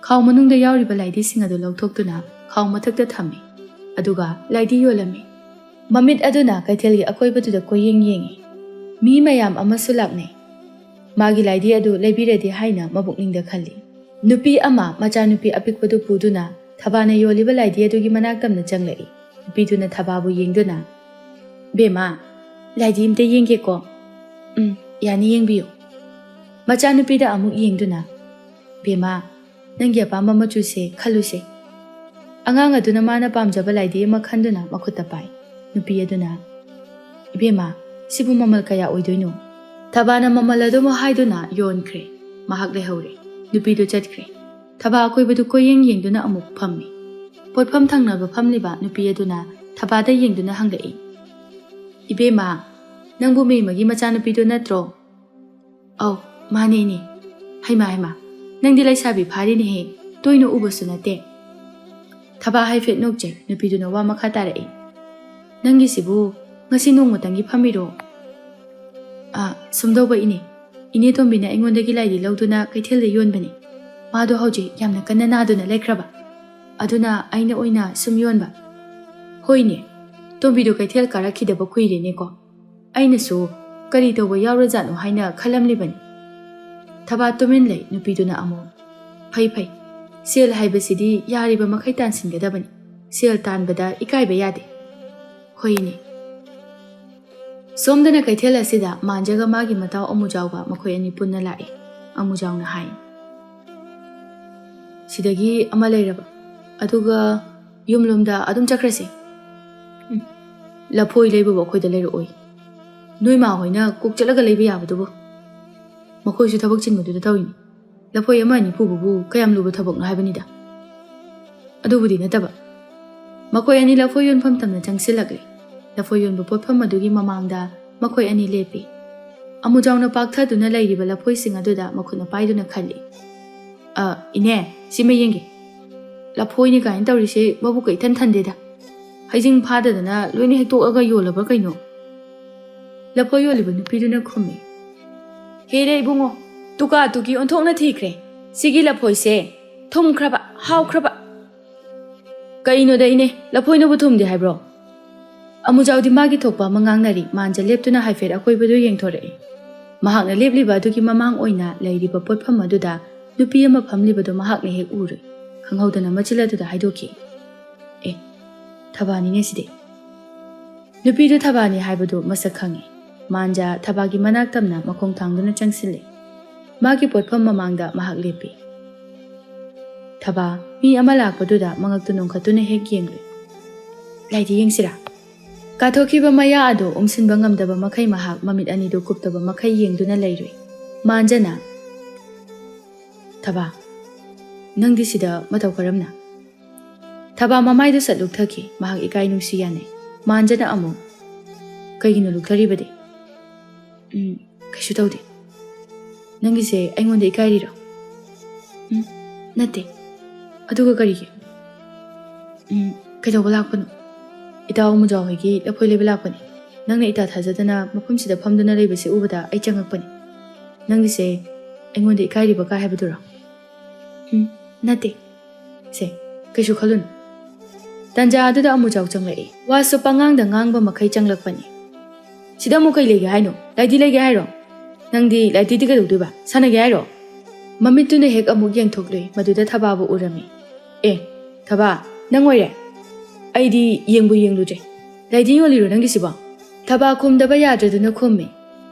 ꯈꯥꯎ ꯃꯅꯨꯡꯗ ꯌꯥꯎꯔꯤꯕ ꯂꯥꯏꯙꯤꯁꯤꯡ ꯑꯗꯨ ꯂꯧꯊꯣꯛꯇꯨꯅ ꯈꯥꯎ ꯃꯊꯛꯇ ꯊꯝꯃꯤ꯫ ꯑꯗꯨꯒ ꯂꯥꯏꯙꯤ ꯌꯣꯜꯂꯝꯃꯤ꯫ ꯃꯃꯤꯠ ꯑꯗꯨꯅ ꯀꯩꯊꯦꯜꯒꯤ ꯑꯀꯣꯏꯕꯗꯨꯗ ꯀꯣꯏꯌꯦꯡ ꯌꯦꯡꯉꯤ꯫ ꯃꯤ ꯃꯌꯥꯝ ꯑꯃꯁꯨ ꯂꯥꯛꯅꯩ꯫ ꯃꯥꯒꯤ ꯂꯥꯏꯙꯤ ꯑꯗꯨ ꯂꯩꯕꯤꯔꯗꯤ ꯍꯥꯏꯅ ꯃꯄꯨꯛꯅꯤꯡꯗ ꯈꯜꯂꯤ꯫ ꯅꯨꯄꯤ ꯑꯃ ꯃꯆꯥꯅꯨꯄꯤ ꯑꯄꯤꯛꯄꯗꯨ ꯄꯨꯗꯨꯅ ꯊꯕꯥꯅ ꯌꯣꯜꯂꯤꯕ ꯂꯥꯏꯙꯤ ꯑꯗꯨꯒꯤ ꯃꯅꯥꯛ ꯇꯝꯅ ꯆꯪꯂꯛꯏ꯫ ꯅꯨꯄꯤꯗꯨꯅ ꯊꯕꯥꯕꯨ ꯌꯦꯡꯗꯨꯅ, "ꯕꯦꯝꯃ, ꯂꯥꯏꯙꯤ ꯑꯝꯇ ꯌꯦꯡꯒꯦꯀꯣ꯫" "ꯎꯝ, ꯌꯥꯅꯤ, ꯌꯦꯡꯕꯤꯌꯨ꯫" ꯃꯆꯥꯅꯨꯄꯤꯗ ꯑꯃꯨꯛ ꯌꯦꯡꯗꯨꯅ, "ꯕꯦꯝꯃ, ꯅꯪꯒꯤ ꯑꯄꯥꯝꯕ ꯃꯆꯨꯁꯦ ꯈꯜꯂꯨꯁꯦ꯫" ꯑꯉꯥꯡ ꯑꯗꯨꯅ ꯃꯥꯅ ꯄꯥꯝꯖꯕ ꯂꯥꯏꯙꯤ ꯑꯃ ꯈꯟꯗꯨꯅ ꯃꯈꯨꯠꯇ ꯄꯥꯏ꯫ ꯅꯨꯄꯤ ꯑꯗꯨꯅ, "ꯏꯕꯦꯝꯃ, ꯁꯤꯕꯨ ꯃꯃꯜ ꯀꯌꯥ ꯑꯣꯏꯗꯣꯏꯅꯣ?" ꯊꯕꯥꯅ ꯃꯃꯜ ꯑꯗꯨꯃꯛ ꯍꯥꯏꯗꯨꯅ ꯌꯣꯟꯈ꯭ꯔꯦ꯫ ꯃꯍꯥꯛ ꯂꯩꯍꯧꯔꯦ꯫ ꯅꯨꯄꯤꯗꯨ ꯆꯠꯈ꯭ꯔꯦ꯫ ꯊꯕꯥ ꯑꯀꯣꯏꯕꯗꯨ ꯀꯣꯏꯌꯦꯡ ꯌꯦꯡꯗꯨꯅ ꯑꯃꯨꯛ ꯐꯝꯃꯤ꯫ ꯄꯣꯠꯐꯝ ꯊꯪꯅꯕ ꯐꯝꯂꯤꯕ ꯅꯨꯄꯤ ꯑꯗꯨꯅ ꯊꯕꯥꯗ ꯌꯦꯡꯗꯨꯅ ꯍꯪꯂꯛꯏ, "ꯏꯕꯦꯝꯃ, ꯅꯪꯕꯨ ꯃꯦꯝꯃꯒꯤ ꯃꯆꯥꯅꯨꯄꯤꯗꯨ ꯅꯠꯇ꯭ꯔꯣ?" "ꯑꯧ, ꯃꯥꯅꯦ ꯏꯅꯦ꯫" "ꯍꯩꯃꯥ, ꯍꯩꯃꯥ, ꯅꯪꯗꯤ ꯂꯩꯁꯥꯕꯤ ꯐꯥꯔꯤꯅꯦꯍꯦ, ꯇꯣꯏꯅ ꯎꯕꯁꯨ ꯅꯠꯇꯦ꯫" ꯊꯕꯥ ꯍꯥꯏꯐꯦꯠ ꯅꯣꯛꯆꯩ꯫ ꯅꯨꯄꯤꯗꯨꯅ ꯋꯥ ꯃꯈꯥ ꯇꯥꯔꯛꯏ, "ꯅꯪꯒꯤꯁꯤꯕꯨ ꯉꯁꯤ ꯅꯣꯡꯃꯇꯪꯒꯤ ꯐꯝꯃꯤꯔꯣ?" "ꯑꯥ, ꯁꯨꯝꯗꯧꯕ ꯏꯅꯦ, ꯏꯅꯦ ꯇꯣꯝꯕꯤꯅ ꯑꯩꯉꯣꯟꯗꯒꯤ ꯂꯥꯏꯙꯤ ꯂꯧꯗꯨꯅ ꯀꯩꯊꯦꯜꯗ ꯌꯣꯟꯕꯅꯤ꯫ ꯃꯥꯗꯣ ꯍꯧꯖꯤꯛ ꯌꯥꯝꯅ ꯀꯟꯅ ꯅꯥꯗꯨꯅ ꯂꯩꯈ꯭ꯔꯕ꯫ ꯑꯗꯨꯅ ꯑꯩꯅ ꯑꯣꯏꯅ ꯁꯨꯝ ꯌꯣꯟꯕ꯫" "ꯍꯣꯏꯅꯦ, ꯇꯣꯝꯕꯤꯗꯣ ꯀꯩꯊꯦꯜ ꯀꯥꯔꯛꯈꯤꯗꯕ ꯀꯨꯏꯔꯦꯅꯦꯀꯣ꯫ ꯑꯩꯅꯁꯨ ꯀꯔꯤ ꯇꯧꯕ ꯌꯥꯎꯔꯖꯥꯠꯅꯣ ꯍꯥꯏꯅ ꯈꯜꯂꯝꯂꯤꯕꯅꯤ꯫" ꯊꯕꯥ ꯇꯨꯃꯤꯟ ꯂꯩ꯫ ꯅꯨꯄꯤꯗꯨꯅ ꯑꯃꯨꯛ, "ꯐꯩ, ꯐꯩ꯫ ꯁꯦꯜ ꯍꯥꯏꯕꯁꯤꯗꯤ ꯌꯥꯔꯤꯕ ꯃꯈꯩ ꯇꯥꯟꯁꯤꯟꯒꯗꯕꯅꯤ꯫ ꯁꯦꯜ ꯇꯥꯟꯕꯗ ꯏꯀꯥꯏꯕ ꯌꯥꯗꯦ꯫" ꯍꯣꯏꯅꯦ꯫ ꯁꯣꯝꯗꯅ ꯀꯩꯊꯦꯜ ꯑꯁꯤꯗ ꯃꯥꯟꯖꯒ ꯃꯥꯒꯤ ꯃꯇꯥꯎ ꯑꯃꯨꯖꯥꯎꯒ ꯃꯈꯣꯏ ꯑꯅꯤ ꯄꯨꯟꯅ ꯂꯥꯛꯏ꯫ ꯑꯃꯨꯖꯥꯎꯅ ꯍꯥꯏ, "ꯁꯤꯗꯒꯤ ꯑꯃ ꯂꯩꯔꯕ, ꯑꯗꯨꯒ ꯌꯨꯝꯂꯣꯝꯗ ꯑꯗꯨꯝ ꯆꯠꯈ꯭ꯔꯁꯤ꯫ ꯎꯝ, ꯂꯐꯣꯏ ꯂꯩꯕꯕꯨ ꯑꯩꯈꯣꯏꯗ ꯂꯩꯔꯛꯑꯣꯏ꯫ ꯅꯣꯏ ꯃꯥ ꯍꯣꯏꯅ ꯀꯣꯛ ꯆꯠꯂꯒ ꯂꯩꯕ ꯌꯥꯕꯗꯨꯕꯨ꯫ ꯃꯈꯣꯏꯁꯨ ꯊꯕꯛ ꯆꯤꯟꯕꯗꯨꯗ ꯇꯧꯔꯤꯅꯤ꯫ ꯂꯐꯣꯏ ꯑꯃ ꯑꯅꯤ ꯄꯨꯕꯕꯨ ꯀꯌꯥꯝ ꯂꯨꯕ ꯊꯕꯛꯅꯣ ꯍꯥꯏꯕꯅꯤꯗ꯫ ꯑꯗꯨꯕꯨꯗꯤ ꯅꯠꯇꯕ, ꯃꯈꯣꯏ ꯑꯅꯤ ꯂꯐꯣꯏ ꯌꯣꯟꯐꯝ ꯇꯝꯅ ꯆꯪꯁꯤꯜꯂꯛꯂꯦ꯫ ꯂꯐꯣꯏ ꯌꯣꯟꯕ ꯄꯣꯠꯐꯝ ꯑꯗꯨꯒꯤ ꯃꯃꯥꯡꯗ ꯃꯈꯣꯏ ꯑꯅꯤ ꯂꯦꯞꯄꯤ꯫ ꯑꯃꯨꯖꯥꯎꯅ ꯄꯥꯛꯊꯗꯨꯅ ꯂꯩꯔꯤꯕ ꯂꯐꯣꯏꯁꯤꯡ ꯑꯗꯨꯗ ꯃꯈꯨꯠꯅ ꯄꯥꯏꯗꯨꯅ ꯈꯜꯂꯤ꯫ "ꯑ, ꯏꯅꯦ, ꯁꯤꯃ ꯌꯦꯡꯒꯦ꯫ ꯂꯐꯣꯏꯅꯤ ꯀꯥꯏꯅ ꯇꯧꯔꯤꯁꯦ ꯃꯕꯨꯛꯀ ꯏꯊꯟ ꯊꯟꯗꯦꯗ꯫ ꯍꯩꯖꯤꯡ ꯐꯥꯗꯗꯅ ꯂꯣꯏꯅ ꯍꯦꯛꯇꯣꯛꯑꯒ ꯌꯣꯜꯂꯕ꯭ꯔꯥ ꯀꯩꯅꯣ?" ꯂꯐꯣꯏ ꯌꯣꯜꯂꯤꯕ ꯅꯨꯄꯤꯗꯨꯅ ꯈꯨꯝꯃꯤ, "ꯍꯦꯔꯦ ꯏꯕꯨꯡꯉꯣ, ꯇꯨꯀꯥ ꯇꯨꯀꯤ ꯑꯣꯟꯊꯣꯛꯅ ꯊꯤꯈ꯭ꯔꯦ꯫ ꯁꯤꯒꯤ ꯂꯐꯣꯏꯁꯦ ꯊꯨꯝꯈ꯭ꯔꯕ, ꯍꯥꯎꯈ꯭ꯔꯕ꯫" "ꯀꯩꯅꯣꯗ ꯏꯅꯦ, ꯂꯐꯣꯏꯅꯕꯨ ꯊꯨꯝꯗꯦ ꯍꯥꯏꯕ꯭ꯔꯣ?" ꯑꯃꯨꯖꯥꯎꯗꯤ ꯃꯥꯒꯤ ꯊꯣꯛꯄ ꯑꯃ ꯉꯥꯡꯅꯔꯤ꯫ ꯃꯥꯟꯖ ꯂꯦꯞꯇꯨꯅ ꯍꯥꯏꯐꯦꯠ ꯑꯀꯣꯏꯕꯗꯨ ꯌꯦꯡꯊꯣꯔꯛꯏ꯫ ꯃꯍꯥꯛꯅ ꯂꯦꯞꯂꯤꯕ ꯑꯗꯨꯒꯤ ꯃꯃꯥꯡ ꯑꯣꯏꯅ ꯂꯩꯔꯤꯕ ꯄꯣꯠꯐꯝ ꯑꯗꯨꯗ ꯅꯨꯄꯤ ꯑꯃ ꯐꯝꯂꯤꯕꯗꯨ ꯃꯍꯥꯛꯅ ꯍꯦꯛ ꯎꯔꯨꯏ꯫ ꯈꯪꯍꯧꯗꯅ ꯃꯆꯤꯜ ꯑꯗꯨꯗ ꯍꯥꯏꯗꯣꯛꯈꯤ, "ꯑꯦ, ꯊꯕꯥꯅꯤꯅꯦ ꯁꯤꯗꯤ꯫" ꯅꯨꯄꯤꯗꯨ ꯊꯕꯥꯅꯤ ꯍꯥꯏꯕꯗꯨ ꯃꯁꯛ ꯈꯪꯏ꯫ ꯃꯥꯟꯖ ꯊꯕꯥꯒꯤ ꯃꯅꯥꯛ ꯇꯝꯅ ꯃꯈꯣꯡ ꯊꯥꯡꯗꯨꯅ ꯆꯪꯁꯤꯜꯂꯤ꯫ ꯃꯥꯒꯤ ꯄꯣꯠꯐꯝ ꯃꯃꯥꯡꯗ ꯃꯍꯥꯛ ꯂꯦꯞꯄꯤ꯫ ꯊꯕꯥ, ꯃꯤ ꯑꯃ ꯂꯥꯛꯄꯗꯨꯗ ꯃꯉꯛꯇꯨ ꯅꯣꯡꯈꯠꯇꯨꯅ ꯍꯦꯛ ꯌꯦꯡꯂꯨꯏ꯫ "ꯂꯥꯏꯗꯤ ꯌꯦꯡꯁꯤꯔꯥ?" ꯀꯥꯊꯣꯛꯈꯤꯕ ꯃꯌꯥ ꯑꯗꯨ ꯎꯝꯁꯤꯟꯕ ꯉꯝꯗꯕ ꯃꯈꯩ ꯃꯍꯥꯛ ꯃꯃꯤꯠ ꯑꯅꯤꯗꯨ ꯀꯨꯞꯇꯕ ꯃꯈꯩ ꯌꯦꯡꯗꯨꯅ ꯂꯩꯔꯨꯏ꯫ ꯃꯥꯟꯖꯅ, "ꯊꯕꯥ, ꯅꯪꯗꯤ ꯁꯤꯗ ꯃꯇꯧ ꯀꯔꯝꯅ?" ꯊꯕꯥ ꯃꯃꯥꯏꯗꯨ ꯁꯠ ꯂꯨꯛꯊꯈꯤ꯫ ꯃꯍꯥꯛ ꯏꯀꯥꯏ ꯅꯨꯡꯁꯤ ꯌꯥꯅꯩ꯫ ꯃꯥꯟꯖꯅ ꯑꯃꯨꯛ, "ꯀꯩꯒꯤꯅꯣ ꯂꯨꯛꯊꯔꯤꯕꯗꯤ?" "ꯎꯝ, ꯀꯩꯁꯨ ꯇꯧꯗꯦ꯫ ꯅꯪꯒꯤꯁꯦ ꯑꯩꯉꯣꯟꯗ ꯏꯀꯥꯏꯔꯤꯔꯣ?" "ꯎꯝ, ꯅꯠꯇꯦ꯫ ꯑꯗꯨꯒ ꯀꯔꯤꯒꯤ?" "ꯎꯝ, ꯀꯩꯗꯧꯕ ꯂꯥꯛꯄꯅꯣ?" "ꯏꯇꯥꯎ ꯑꯃꯨꯖꯥꯎ ꯍꯣꯏꯒꯤ ꯂꯐꯣꯏ ꯂꯩꯕ ꯂꯥꯛꯄꯅꯤ꯫ ꯅꯪꯅ ꯏꯇꯥ ꯊꯥꯖꯗꯅ ꯃꯐꯝꯁꯤꯗ ꯐꯝꯗꯨꯅ ꯂꯩꯕꯁꯦ ꯎꯕꯗ ꯑꯩ ꯆꯪꯉꯛꯄꯅꯤ꯫ ꯅꯪꯒꯤꯁꯦ ꯑꯩꯉꯣꯟꯗ ꯏꯀꯥꯏꯔꯤꯕ ꯀꯥꯏ ꯍꯥꯏꯕꯗꯨꯔꯣ?" "ꯎꯝ, ꯅꯠꯇꯦ꯫ ꯁꯦ, ꯀꯩꯁꯨ ꯈꯜꯂꯨꯅꯨ꯫" ꯇꯟꯖꯥ ꯑꯗꯨꯗ ꯑꯃꯨꯖꯥꯎ ꯆꯪꯂꯛꯏ꯫ ꯋꯥꯁꯨ ꯄꯉꯥꯡꯗ ꯉꯥꯡꯕ ꯃꯈꯩ ꯆꯪꯂꯛꯄꯅꯤ꯫ "ꯁꯤꯗ ꯑꯃꯨꯛ ꯀꯩ ꯂꯩꯒꯦ ꯍꯥꯏꯅꯣ? ꯂꯥꯏꯗꯤ ꯂꯩꯒꯦ ꯍꯥꯏꯔꯣ? ꯅꯪꯗꯤ ꯂꯥꯏꯗꯤꯗꯤ ꯀꯩꯗꯧꯗꯣꯏꯕ? ꯁꯥꯟꯅꯒꯦ ꯍꯥꯏꯔꯣ?" ꯃꯃꯤꯠꯇꯨꯅ ꯍꯦꯛ ꯑꯃꯨꯛ ꯌꯦꯡꯊꯣꯛꯂꯨꯏ꯫ ꯃꯗꯨꯗ ꯊꯕꯥꯕꯨ ꯎꯔꯝꯃꯤ꯫ "ꯑꯦ, ꯊꯕꯥ, ꯅꯪ ꯑꯣꯏꯔꯦ? ꯑꯩꯗꯤ ꯌꯦꯡꯕꯨ ꯌꯦꯡꯂꯨꯗ꯭ꯔꯦ꯫ "ꯂꯥꯏꯗꯤ ꯌꯣꯜꯂꯤꯔꯣ ꯅꯪꯒꯤꯁꯤꯕꯣ?" ꯊꯕꯥ ꯈꯨꯝꯗꯕ ꯌꯥꯗ꯭ꯔꯗꯨꯅ ꯈꯨꯝꯃꯤ꯫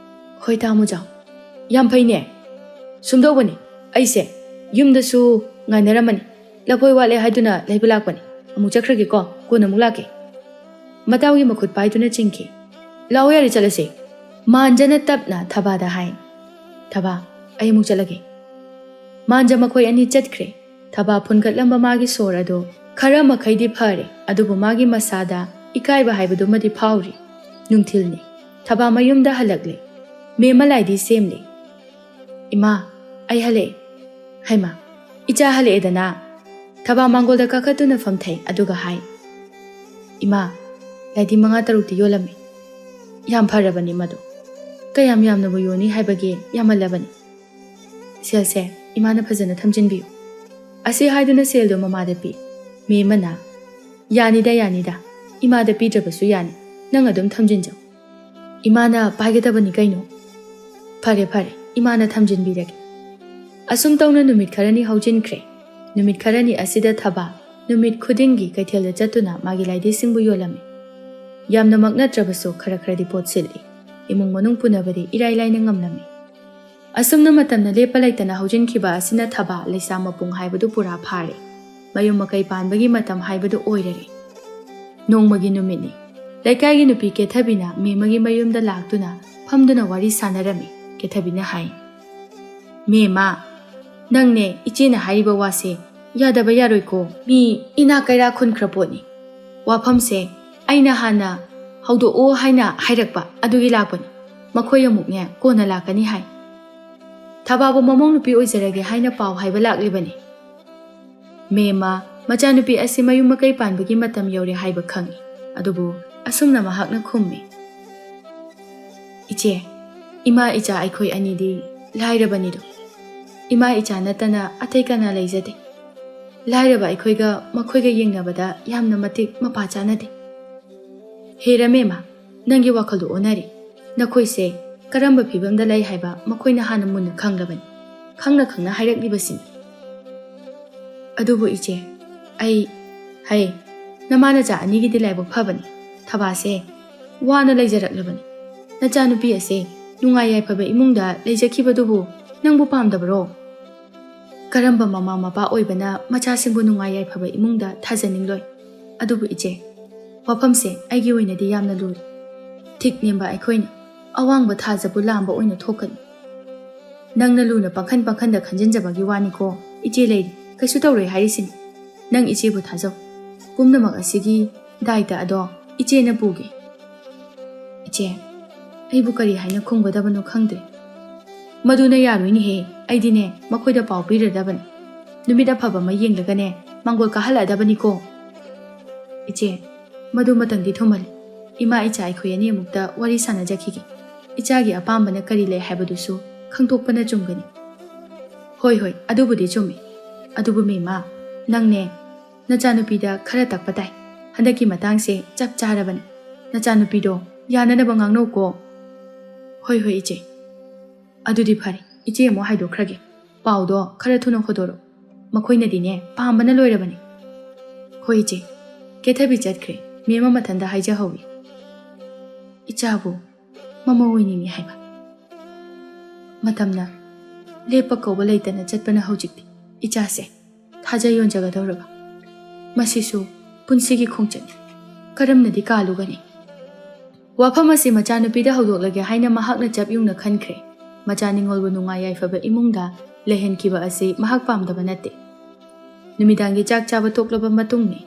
"ꯍꯣꯏ ꯇꯥꯃꯣ ꯆꯥꯎ, ꯌꯥꯝ ꯐꯩꯅꯦ꯫ ꯁꯨꯝꯗꯧꯕꯅꯤ, ꯑꯩꯁꯦ ꯌꯨꯝꯗꯁꯨ ꯉꯥꯏꯅꯔꯝꯃꯅꯤ, ꯂꯐꯣꯏ ꯋꯥꯠꯂꯦ ꯍꯥꯏꯗꯨꯅ ꯂꯩꯕ ꯂꯥꯛꯄꯅꯤ꯫ ꯑꯃꯨꯛ ꯆꯠꯈ꯭ꯔꯒꯦꯀꯣ, ꯀꯣꯟꯅ ꯑꯃꯨꯛ ꯂꯥꯛꯀꯦ꯫" ꯃꯇꯥꯎꯒꯤ ꯃꯈꯨꯠ ꯄꯥꯏꯗꯨꯅ ꯆꯤꯡꯈꯤ꯫ "ꯂꯥꯛꯑꯣ ꯌꯥꯔꯦ, ꯆꯠꯂꯁꯦ꯫" ꯃꯥꯟꯖꯅ ꯇꯞꯅ ꯊꯕꯥꯗ ꯍꯥꯏ, "ꯊꯕꯥ, ꯑꯩ ꯑꯃꯨꯛ ꯆꯠꯂꯒꯦ꯫" ꯃꯥꯟꯖ ꯃꯈꯣꯏ ꯑꯅꯤ ꯆꯠꯈ꯭ꯔꯦ꯫ ꯊꯕꯥ ꯐꯨꯟꯒꯠꯂꯝꯕ ꯃꯥꯒꯤ ꯁꯣꯔ ꯑꯗꯣ ꯈꯔ ꯃꯈꯩꯗꯤ ꯐꯔꯦ, ꯑꯗꯨꯕꯨ ꯃꯥꯒꯤ ꯃꯁꯥꯗ ꯏꯀꯥꯏꯕ ꯍꯥꯏꯕꯗꯨꯃꯗꯤ ꯐꯥꯎꯔꯤ꯫ ꯅꯨꯡꯊꯤꯜꯅꯤ꯫ ꯊꯕꯥ ꯃꯌꯨꯝꯗ ꯍꯜꯂꯛꯂꯦ꯫ ꯃꯦꯝꯃ ꯂꯥꯏꯗꯤ ꯁꯦꯝꯂꯦ꯫ "ꯏꯃꯥ, ꯑꯩ ꯍꯜꯂꯛꯑꯦ꯫" "ꯍꯩꯃꯥ, ꯏꯆꯥ ꯍꯜꯂꯛꯑꯦꯗꯅ?" ꯊꯕꯥ ꯃꯥꯡꯒꯣꯜꯗ ꯀꯥꯈꯠꯇꯨꯅ ꯐꯝꯊꯩ, ꯑꯗꯨꯒ ꯍꯥꯏ, "ꯏꯃꯥ, ꯂꯥꯏꯗꯤ ꯃꯉꯥ ꯇꯔꯨꯛꯇꯤ ꯌꯣꯜꯂꯝꯃꯤ꯫ ꯌꯥꯝ ꯐꯔꯕꯅꯤ ꯃꯗꯨ꯫ ꯀꯌꯥꯝ ꯌꯥꯝꯅꯕꯨ ꯌꯣꯟꯅꯤ ꯍꯥꯏꯕꯒꯦ, ꯌꯥꯝꯃꯜꯂꯕꯅꯤ꯫ ꯁꯦꯜꯁꯦ ꯏꯃꯥꯅ ꯐꯖꯅ ꯊꯝꯖꯤꯟꯕꯤꯌꯨ꯫" ꯑꯁꯤ ꯍꯥꯏꯗꯨꯅ ꯁꯦꯜꯗꯣ ꯃꯃꯥꯗ ꯄꯤ꯫ ꯃꯦꯝꯃꯅ, "ꯌꯥꯅꯤꯗ, ꯌꯥꯅꯤꯗ, ꯏꯃꯥꯗ ꯄꯤꯗ꯭ꯔꯕꯁꯨ ꯌꯥꯅꯤ, ꯅꯪ ꯑꯗꯨꯝ ꯊꯝꯖꯤꯟꯖꯧ꯫" "ꯏꯃꯥꯅ ꯄꯥꯏꯒꯗꯕꯅꯤ ꯀꯩꯅꯣ꯫" "ꯐꯔꯦ, ꯐꯔꯦ, ꯏꯃꯥꯅ ꯊꯝꯖꯤꯟꯕꯤꯔꯒꯦ꯫" ꯑꯁꯨꯝ ꯇꯧꯅ ꯅꯨꯃꯤꯠ ꯈꯔꯅꯤ ꯍꯧꯖꯤꯟꯈ꯭ꯔꯦ꯫ ꯅꯨꯃꯤꯠ ꯈꯔꯅꯤ ꯑꯁꯤꯗ ꯊꯕꯥ ꯅꯨꯃꯤꯠ ꯈꯨꯗꯤꯡꯒꯤ ꯀꯩꯊꯦꯜꯗ ꯆꯠꯇꯨꯅ ꯃꯥꯒꯤ ꯂꯥꯏꯙꯤꯁꯤꯡꯕꯨ ꯌꯣꯜꯂꯝꯃꯤ꯫ ꯌꯥꯝꯅꯃꯛ ꯅꯠꯇ꯭ꯔꯕꯁꯨ ꯈꯔ ꯈꯔꯗꯤ ꯄꯣꯠ ꯁꯤꯠꯂꯤ꯫ ꯏꯃꯨꯡ ꯃꯅꯨꯡ ꯄꯨꯅꯕꯗꯤ ꯏꯔꯥꯏ ꯂꯥꯏꯅ ꯉꯝꯂꯝꯃꯤ꯫ ꯑꯁꯨꯝꯅ ꯃꯇꯝꯅ ꯂꯦꯞꯄ ꯂꯩꯇꯅ ꯍꯧꯖꯤꯟꯈꯤꯕ ꯑꯁꯤꯅ ꯊꯕꯥ ꯂꯩꯁꯥ ꯃꯄꯨꯡ ꯍꯥꯏꯕꯗꯨ ꯄꯨꯔꯥ ꯐꯥꯔꯦ꯫ ꯃꯌꯨꯝ ꯃꯀꯩ ꯄꯥꯟꯕꯒꯤ ꯃꯇꯝ ꯍꯥꯏꯕꯗꯨ ꯑꯣꯏꯔꯔꯦ꯫ ꯅꯣꯡꯃꯒꯤ ꯅꯨꯃꯤꯠꯅꯤ꯫ ꯂꯩꯀꯥꯏꯒꯤ ꯅꯨꯄꯤ ꯀꯦꯊꯕꯤꯅ ꯃꯦꯝꯃꯒꯤ ꯃꯌꯨꯝꯗ ꯂꯥꯛꯇꯨꯅ ꯐꯝꯗꯨꯅ ꯋꯥꯔꯤ ꯁꯥꯟꯅꯔꯝꯃꯤ꯫ ꯀꯦꯊꯕꯤꯅ ꯍꯥꯏ, "ꯃꯦꯝꯃ, ꯅꯪꯅꯦ ꯏꯆꯦꯅ ꯍꯥꯏꯔꯤꯕ ꯋꯥꯁꯦ ꯌꯥꯗꯕ ꯌꯥꯔꯣꯏꯀꯣ꯫ ꯃꯤ ꯏꯅꯥꯛ ꯀꯩꯔꯥꯛ ꯈꯨꯟꯈ꯭ꯔ ꯄꯣꯠꯅꯤ꯫ ꯋꯥꯐꯝꯁꯦ ꯑꯩꯅ ꯍꯥꯟꯅ ꯍꯧꯗꯣꯛꯑꯣ ꯍꯥꯏꯅ ꯍꯥꯏꯔꯛꯄ ꯑꯗꯨꯒꯤ ꯂꯥꯛꯄꯅꯤ꯫ ꯃꯈꯣꯏ ꯑꯃꯨꯛꯅꯦ ꯀꯣꯟꯅ ꯂꯥꯛꯀꯅꯤ ꯍꯥꯏ꯫ ꯊꯕꯥꯕꯨ ꯃꯃꯧ ꯅꯨꯄꯤ ꯑꯣꯏꯖꯔꯒꯦ ꯍꯥꯏꯅ ꯄꯥꯎ ꯍꯥꯏꯕ ꯂꯥꯛꯂꯤꯕꯅꯤ꯫" ꯃꯦꯝꯃ, ꯃꯆꯥꯅꯨꯄꯤ ꯑꯁꯤ ꯃꯌꯨꯝ ꯃꯀꯩ ꯄꯥꯟꯕꯒꯤ ꯃꯇꯝ ꯌꯧꯔꯦ ꯍꯥꯏꯕ ꯈꯪꯏ꯫ ꯑꯗꯨꯕꯨ ꯑꯁꯨꯝꯅ ꯃꯍꯥꯛꯅ ꯈꯨꯝꯃꯤ, "ꯏꯆꯦ, ꯏꯃꯥ ꯏꯆꯥ ꯑꯩꯈꯣꯏ ꯑꯅꯤꯗꯤ ꯂꯥꯏꯔꯕꯅꯤꯗꯣ꯫ ꯏꯃꯥ ꯏꯆꯥ ꯅꯠꯇꯅ ꯑꯇꯩ ꯀꯅꯥ ꯂꯩꯖꯗꯦ꯫ ꯂꯥꯏꯔꯕ ꯑꯩꯈꯣꯏꯒ ꯃꯈꯣꯏꯒ ꯌꯦꯡꯅꯕꯗ ꯌꯥꯝꯅ ꯃꯇꯤꯛ ꯃꯄꯥ ꯆꯥꯅꯗꯦ꯫" "ꯍꯦ ꯔꯃꯦꯃ, ꯅꯪꯒꯤ ꯋꯥꯈꯜꯗꯨ ꯑꯣꯟꯅꯔꯦ꯫ ꯅꯈꯣꯏꯁꯦ ꯀꯔꯝꯕ ꯐꯤꯕꯝꯗ ꯂꯩ ꯍꯥꯏꯕ ꯃꯈꯣꯏꯅ ꯍꯥꯟꯅ ꯃꯨꯟꯅ ꯈꯪꯂꯕꯅꯤ꯫ ꯈꯪꯅ ꯈꯪꯅ ꯍꯥꯏꯔꯛꯂꯤꯕꯁꯤꯅꯤ꯫" "ꯑꯗꯨꯕꯨ ꯏꯆꯦ, ꯑꯩ, ꯍꯩ, ꯅꯃꯥ ꯅꯆꯥ ꯑꯅꯤꯒꯤꯗꯤ ꯂꯥꯏꯕꯛ ꯐꯕꯅꯤ꯫ ꯊꯕꯥꯁꯦ ꯋꯥꯅ ꯂꯩꯖꯔꯛꯂꯕꯅꯤ꯫ ꯅꯆꯥꯅꯨꯄꯤ ꯑꯁꯦ ꯅꯨꯡꯉꯥꯏ ꯌꯥꯏꯐꯕ ꯏꯃꯨꯡꯗ ꯂꯩꯖꯈꯤꯕꯗꯨꯕꯨ ꯅꯪꯕꯨ ꯄꯥꯝꯗꯕꯔꯣ? ꯀꯔꯝꯕ ꯃꯃꯥ ꯃꯄꯥ ꯑꯣꯏꯕꯅ ꯃꯆꯥꯁꯤꯡꯕꯨ ꯅꯨꯡꯉꯥꯏ ꯌꯥꯏꯐꯕ ꯏꯃꯨꯡꯗ ꯊꯥꯖꯅꯤꯡꯂꯣꯏ? ꯑꯗꯨꯕꯨ ꯏꯆꯦ, ꯋꯥꯐꯝꯁꯦ ꯑꯩꯒꯤ ꯑꯣꯏꯅꯗꯤ ꯌꯥꯝꯅ ꯂꯨꯔꯤ꯫ ꯊꯤꯛ ꯅꯦꯝꯕ ꯑꯩꯈꯣꯏꯅ ꯑꯋꯥꯡꯕ ꯊꯥꯖꯕꯨ ꯂꯥꯝꯕ ꯑꯣꯏꯅ ꯊꯣꯛꯀꯅꯤ꯫ ꯅꯪꯅ ꯂꯨꯅ ꯄꯥꯡꯈꯟ ꯄꯥꯡꯈꯟꯗ ꯈꯟꯖꯤꯟꯖꯕꯒꯤ ꯋꯥꯅꯤꯀꯣ꯫ ꯏꯆꯦ ꯂꯩꯔꯤ, ꯀꯩꯁꯨ ꯇꯧꯔꯣꯏ ꯍꯥꯏꯔꯤꯁꯤꯅꯤ꯫ ꯅꯪ ꯏꯆꯦꯕꯨ ꯊꯥꯖꯧ꯫ ꯄꯨꯝꯅꯃꯛ ꯑꯁꯤꯒꯤ ꯗꯥꯏꯇ ꯑꯗꯣ ꯏꯆꯦꯅ ꯄꯨꯒꯦ꯫ ꯏꯆꯦ, ꯑꯩꯕꯨ ꯀꯔꯤ ꯍꯥꯏꯅ ꯈꯨꯝꯒꯗꯕꯅꯣ ꯈꯪꯗ꯭ꯔꯦ꯫ ꯃꯗꯨꯅ ꯌꯥꯔꯣꯏꯅꯦꯍꯦ꯫ ꯑꯩꯗꯤꯅꯦ, ꯃꯈꯣꯏꯗ ꯄꯥꯎ ꯄꯤꯔꯗꯕꯅꯤ꯫ ꯅꯨꯃꯤꯠ ꯑꯐꯕ ꯑꯃ ꯌꯦꯡꯂꯒꯅꯦ, ꯃꯥꯡꯒꯣꯜ ꯀꯥꯍꯜꯂꯛꯑꯗꯕꯅꯤꯀꯣ꯫ ꯏꯆꯦ, ꯃꯗꯨ ꯃꯇꯪꯗꯤ ꯊꯨꯝꯍꯜꯂꯤ꯫ ꯏꯃꯥ ꯏꯆꯥ ꯑꯩꯈꯣꯏ ꯑꯅꯤ ꯑꯃꯨꯛꯇ ꯋꯥꯔꯤ ꯁꯥꯟꯅꯖꯈꯤꯒꯦ꯫ ꯏꯆꯥꯒꯤ ꯑꯄꯥꯝꯕꯅ ꯀꯔꯤ ꯂꯩ ꯍꯥꯏꯕꯗꯨꯁꯨ ꯈꯪꯗꯣꯛꯄꯅ ꯆꯨꯝꯒꯅꯤ꯫ ꯍꯣꯏ, ꯍꯣꯏ, ꯑꯗꯨꯕꯨꯗꯤ ꯆꯨꯝꯃꯤ꯫ ꯑꯗꯨꯕꯨ ꯃꯦꯃꯥ, ꯅꯪꯅꯦ, ꯅꯆꯥꯅꯨꯄꯤꯗ ꯈꯔ ꯇꯛꯄ ꯇꯥꯏ꯫ ꯍꯟꯗꯛꯀꯤ ꯃꯇꯥꯡꯁꯦ ꯆꯞ ꯆꯥꯔꯕꯅꯤ꯫ ꯅꯆꯥꯅꯨꯄꯤꯗꯣ ꯌꯥꯅꯅꯕ ꯉꯥꯡꯅꯧꯀꯣ꯫ ꯍꯣꯏ, ꯍꯣꯏ, ꯏꯆꯦ꯫ ꯑꯗꯨꯗꯤ ꯐꯔꯦ, ꯏꯆꯦ ꯑꯃꯨꯛ ꯍꯥꯏꯗꯣꯛꯈ꯭ꯔꯒꯦ꯫ ꯄꯥꯎꯗꯣ ꯈꯔ ꯊꯨꯅ ꯍꯣꯗꯣꯔꯛꯑꯣ꯫ ꯃꯈꯣꯏꯅꯗꯤꯅꯦ, ꯄꯥꯝꯕꯅ ꯂꯣꯏꯔꯕꯅꯤ꯫ ꯍꯣꯏ, ꯏꯆꯦ꯫ ꯀꯦꯊꯕꯤ ꯆꯠꯈ꯭ꯔꯦ꯫ ꯃꯦꯝ ꯑꯃ ꯃꯊꯟꯗ ꯍꯥꯏꯖꯍꯧꯏ꯫ ꯏꯆꯥꯕꯨ ꯃꯃꯧ ꯑꯣꯏꯅꯤꯡꯉꯤ ꯍꯥꯏꯕ꯫ ꯃꯇꯝꯅ ꯂꯦꯞꯄ ꯀꯧꯕ ꯂꯩꯇꯅ ꯆꯠꯄꯅ ꯍꯧꯖꯤꯛꯇꯤ ꯏꯆꯥꯁꯦ ꯊꯥꯖ ꯌꯣꯟꯖꯒꯗꯧꯔꯕ꯫ ꯃꯁꯤꯁꯨ ꯄꯨꯟꯁꯤꯒꯤ ꯈꯣꯡꯆꯠꯅꯤ꯫ ꯀꯔꯝꯅꯗꯤ ꯀꯥꯜꯂꯨꯒꯅꯤ? ꯋꯥꯐꯝ ꯑꯁꯤ ꯃꯆꯥꯅꯨꯄꯤꯗ ꯍꯧꯗꯣꯛꯂꯒꯦ ꯍꯥꯏꯅ ꯃꯍꯥꯛꯅ ꯆꯞ ꯌꯨꯡꯅ ꯈꯟꯈ꯭ꯔꯦ꯫ ꯃꯆꯥ ꯅꯤꯉꯣꯜꯕꯨ ꯅꯨꯡꯉꯥꯏ ꯌꯥꯏꯐꯕ ꯏꯃꯨꯡꯗ ꯂꯩꯍꯟꯈꯤꯕ ꯑꯁꯤ ꯃꯍꯥꯛ ꯄꯥꯝꯗꯕ ꯅꯠꯇꯦ꯫ ꯅꯨꯃꯤꯗꯥꯡꯒꯤ ꯆꯥꯛ ꯆꯥꯕ ꯇꯣꯛꯂꯕ ꯃꯇꯨꯡꯅꯤ꯫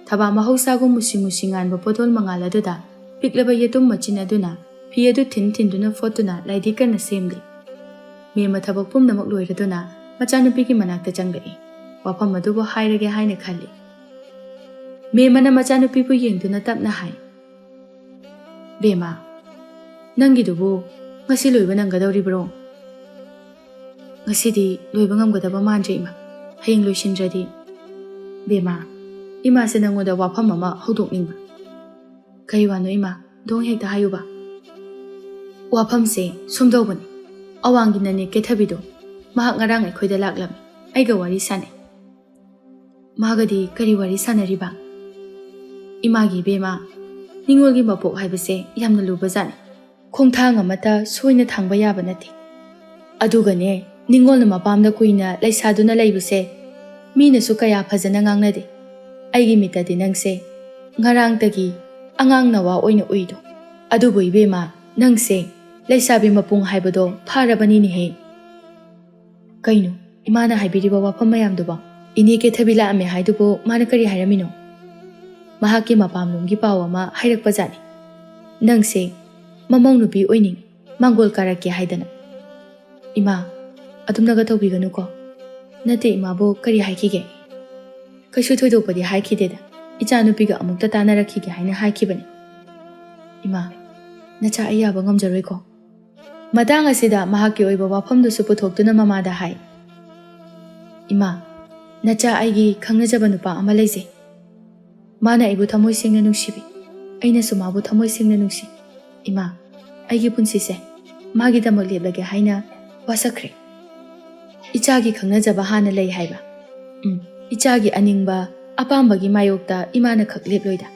ꯊꯕꯥ ꯃꯍꯧꯁꯥꯒꯨꯝ ꯃꯨꯁꯤ ꯃꯨꯁꯤ ꯉꯥꯟꯕ ꯄꯣꯠꯊꯣꯜ ꯃꯉꯥꯜ ꯑꯗꯨꯗ ꯄꯤꯛꯂꯕ ꯌꯦꯇꯨꯝ ꯃꯆꯤꯟ ꯑꯗꯨꯅ ꯐꯤ ꯑꯗꯨ ꯊꯤꯟ ꯊꯤꯟꯗꯨꯅ ꯐꯣꯠꯇꯨꯅ ꯂꯥꯏꯙꯤ ꯀꯟꯅ ꯁꯦꯝꯂꯤ꯫ ꯃꯦꯝꯃ ꯊꯕꯛ ꯄꯨꯝꯅꯃꯛ ꯂꯣꯏꯔꯗꯨꯅ ꯃꯆꯥꯅꯨꯄꯤꯒꯤ ꯃꯅꯥꯛꯇ ꯆꯪꯂꯛꯏ꯫ ꯋꯥꯐꯝ ꯑꯗꯨꯕꯨ ꯍꯥꯏꯔꯒꯦ ꯍꯥꯏꯅ ꯈꯜꯂꯤ꯫ ꯃꯦꯝꯃꯅ ꯃꯆꯥꯅꯨꯄꯤꯕꯨ ꯌꯦꯡꯗꯨꯅ ꯇꯞꯅ ꯍꯥꯏ, "ꯕꯦꯝꯃ, ꯅꯪꯒꯤꯗꯨꯕꯨ ꯉꯁꯤ ꯂꯣꯏꯕ ꯅꯪꯒꯗꯧꯔꯤꯕ꯭ꯔꯣ?" "ꯉꯁꯤꯗꯤ ꯂꯣꯏꯕ ꯉꯝꯒꯗꯕ ꯃꯥꯟꯗ꯭ꯔꯦ, ꯏꯃꯥ꯫ ꯍꯌꯦꯡ ꯂꯣꯏꯁꯤꯟꯗ꯭ꯔꯗꯤ꯫" "ꯕꯦꯝꯃ, ꯏꯃꯥꯁꯦ ꯅꯪꯉꯣꯟꯗ ꯋꯥꯐꯝ ꯑꯃ ꯍꯧꯗꯣꯛꯅꯤꯡꯕ꯫" "ꯀꯔꯤ ꯋꯥꯅꯣ, ꯏꯃꯥ? ꯗꯣꯡ ꯍꯦꯛꯇ ꯍꯥꯏꯌꯨꯕ꯫" "ꯋꯥꯐꯝꯁꯦ ꯁꯨꯝꯗꯧꯕꯅꯤ꯫ ꯑꯋꯥꯡꯒꯤ ꯅꯅꯦ ꯀꯦꯊꯕꯤꯗꯣ, ꯃꯍꯥꯛ ꯉꯔꯥꯡ ꯑꯩꯈꯣꯏꯗ ꯂꯥꯛꯂꯝꯃꯤ꯫ ꯑꯩꯒ ꯋꯥꯔꯤ ꯁꯥꯟꯅꯩ꯫" "ꯃꯥꯒꯗꯤ ꯀꯔꯤ ꯋꯥꯔꯤ ꯁꯥꯟꯅꯔꯤꯕ?" "ꯏꯃꯥꯒꯤ ꯏꯕꯦꯝꯃ, ꯅꯤꯡꯉꯣꯜꯒꯤ ꯃꯄꯣꯛ ꯍꯥꯏꯕꯁꯦ ꯌꯥꯝꯅ ꯂꯨꯕꯖꯥꯠꯅꯤ꯫ ꯈꯣꯡꯊꯥꯡ ꯑꯃꯠꯇ ꯁꯣꯏꯅ ꯊꯥꯡꯕ ꯌꯥꯕ ꯅꯠꯇꯦ꯫ ꯑꯗꯨꯒꯅꯦ, ꯅꯤꯡꯉꯣꯜꯅ ꯃꯄꯥꯝꯗ ꯀꯨꯏꯅ ꯂꯩꯁꯥꯗꯨꯅ ꯂꯩꯕꯁꯦ ꯃꯤꯅꯁꯨ ꯀꯌꯥ ꯐꯖꯅ ꯉꯥꯡꯅꯗꯦ꯫ ꯑꯩꯒꯤ ꯃꯤꯠꯇꯗꯤ ꯅꯪꯁꯦ ꯉꯔꯥꯡꯇꯒꯤ ꯑꯉꯥꯡ ꯅꯋꯥ ꯑꯣꯏꯅ ꯎꯏꯗꯣ꯫ ꯑꯗꯨꯕꯨ ꯏꯕꯦꯝꯃ, ꯅꯪꯁꯦ ꯂꯩꯁꯥꯕꯤ ꯃꯄꯨꯡ ꯍꯥꯏꯕꯗꯣ ꯐꯥꯔꯕꯅꯤꯅꯦꯍꯦ꯫ ꯀꯩꯅꯣ, ꯏꯃꯥꯅ ꯍꯥꯏꯕꯤꯔꯤꯕ ꯋꯥꯐꯝ ꯃꯌꯥꯝꯗꯨꯕꯣ? ꯏꯅꯦ ꯀꯦꯊꯕꯤ ꯂꯥꯛꯑꯝꯃꯦ ꯍꯥꯏꯗꯨꯕꯨ ꯃꯥꯅ ꯀꯔꯤ ꯍꯥꯏꯔꯝꯃꯤꯅꯣ? ꯃꯍꯥꯛꯀꯤ ꯃꯄꯥꯝꯂꯣꯝꯒꯤ ꯄꯥꯎ ꯑꯃ ꯍꯥꯏꯔꯛꯄꯖꯥꯠꯅꯤ꯫ ꯅꯪꯁꯦ ꯃꯃꯧ ꯅꯨꯄꯤ ꯑꯣꯏꯅꯤꯡ, ꯃꯥꯡꯒꯣꯜ ꯀꯥꯔꯛꯀꯦ ꯍꯥꯏꯗꯅ꯫ ꯏꯃꯥ, ꯑꯗꯨꯝꯅꯒ ꯇꯧꯕꯤꯒꯅꯨꯀꯣ꯫ ꯅꯠꯇꯦ, ꯏꯃꯥꯕꯨ ꯀꯔꯤ ꯍꯥꯏꯈꯤꯒꯦ? ꯀꯩꯁꯨ ꯊꯣꯏꯗꯣꯛꯄꯗꯤ ꯍꯥꯏꯈꯤꯗꯦꯗ꯫ ꯏꯆꯥꯅꯨꯄꯤꯒ ꯑꯃꯨꯛꯇ ꯇꯥꯟꯅꯔꯛꯈꯤꯒꯦ ꯍꯥꯏꯅ ꯍꯥꯏꯈꯤꯕꯅꯤ꯫ ꯏꯃꯥ, ꯅꯆꯥ ꯑꯩ ꯌꯥꯕ ꯉꯝꯖꯔꯣꯏꯀꯣ꯫ ꯃꯇꯥꯡ ꯑꯁꯤꯗ ꯃꯍꯥꯛꯀꯤ ꯑꯣꯏꯕ ꯋꯥꯐꯝꯗꯨꯁꯨ ꯄꯨꯊꯣꯛꯇꯨꯅ ꯃꯃꯥꯗ ꯍꯥꯏ, "ꯏꯃꯥ, ꯅꯆꯥ ꯑꯩꯒꯤ ꯈꯪꯅꯖꯕ ꯅꯨꯄꯥ ꯑꯃ ꯂꯩꯖꯩ꯫ ꯃꯥꯅ ꯑꯩꯕꯨ ꯊꯃꯣꯏ ꯁꯦꯡꯅ ꯅꯨꯡꯁꯤꯕꯤ, ꯑꯩꯅꯁꯨ ꯃꯥꯕꯨ ꯊꯃꯣꯏ ꯁꯦꯡꯅ ꯅꯨꯡꯁꯤ꯫ ꯏꯃꯥ, ꯑꯩꯒꯤ ꯄꯨꯟꯁꯤꯁꯦ ꯃꯥꯒꯤꯗꯃꯛ ꯂꯦꯞꯂꯒꯦ ꯍꯥꯏꯅ ꯋꯥꯁꯛꯈ꯭ꯔꯦ꯫ ꯏꯆꯥꯒꯤ ꯈꯪꯅꯖꯕ ꯍꯥꯟꯅ ꯂꯩ ꯍꯥꯏꯕ꯫ ꯎꯝ, ꯏꯆꯥꯒꯤ ꯑꯅꯤꯡꯕ, ꯑꯄꯥꯝꯕꯒꯤ ꯃꯥꯌꯣꯛꯇ ꯏꯃꯥꯅ ꯈꯛ ꯂꯦꯞꯂꯣꯏꯗ꯫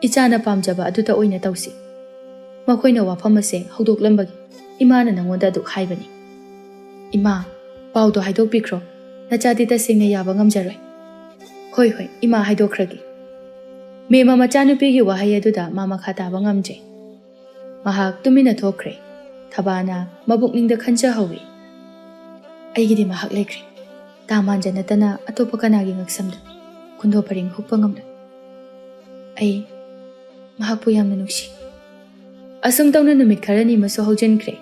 ꯏꯆꯥꯅ ꯄꯥꯝꯖꯕ ꯑꯗꯨꯇ ꯑꯣꯏꯅ ꯇꯧꯁꯤ꯫ ꯃꯈꯣꯏꯅ ꯋꯥꯐꯝ ꯑꯁꯦ ꯍꯧꯗꯣꯛꯂꯝꯕꯒꯤ ꯏꯃꯥꯅ ꯅꯉꯣꯟꯗ ꯑꯗꯨꯛ ꯍꯥꯏꯕꯅꯤ꯫ ꯏꯃꯥ, ꯄꯥꯎꯗꯣ ꯍꯥꯏꯗꯣꯛꯄꯤꯈ꯭ꯔꯣ꯫ ꯅꯆꯥꯗꯤ ꯇꯁꯦꯡꯅ ꯌꯥꯕ ꯉꯝꯖꯔꯣꯏ꯫" "ꯍꯣꯏ, ꯍꯣꯏ, ꯏꯃꯥ, ꯍꯥꯏꯗꯣꯛꯈ꯭ꯔꯒꯦ꯫" ꯃꯦꯝꯃ ꯃꯆꯥꯅꯨꯄꯤꯒꯤ ꯋꯥꯍꯩ ꯑꯗꯨꯗ ꯃꯥ ꯃꯈꯥ ꯇꯥꯕ ꯉꯝꯗ꯭ꯔꯦ꯫ ꯃꯍꯥꯛ ꯇꯨꯃꯤꯟꯅ ꯊꯣꯛꯈ꯭ꯔꯦ꯫ ꯊꯕꯥꯅ ꯃꯕꯨꯛꯅꯤꯡꯗ ꯈꯟꯖꯍꯧꯏ, "ꯑꯩꯒꯤꯗꯤ ꯃꯍꯥꯛ ꯂꯩꯈ꯭ꯔꯦ꯫ ꯇꯥ ꯃꯥꯟꯖ ꯅꯠꯇꯅ ꯑꯇꯣꯞꯄ ꯀꯅꯥꯒꯤ ꯉꯛꯁꯝꯗ ꯈꯨꯟꯗꯣ ꯄꯔꯦꯡ ꯍꯨꯛꯄ ꯉꯝꯂꯣꯏ꯫ ꯑꯩ ꯃꯍꯥꯛꯄꯨ ꯌꯥꯝꯅ ꯅꯨꯡꯁꯤ꯫" ꯑꯁꯨꯝ ꯇꯧꯅ ꯅꯨꯃꯤꯠ ꯈꯔꯅꯤ ꯑꯃꯁꯨ ꯍꯧꯖꯤꯟꯈ꯭ꯔꯦ꯫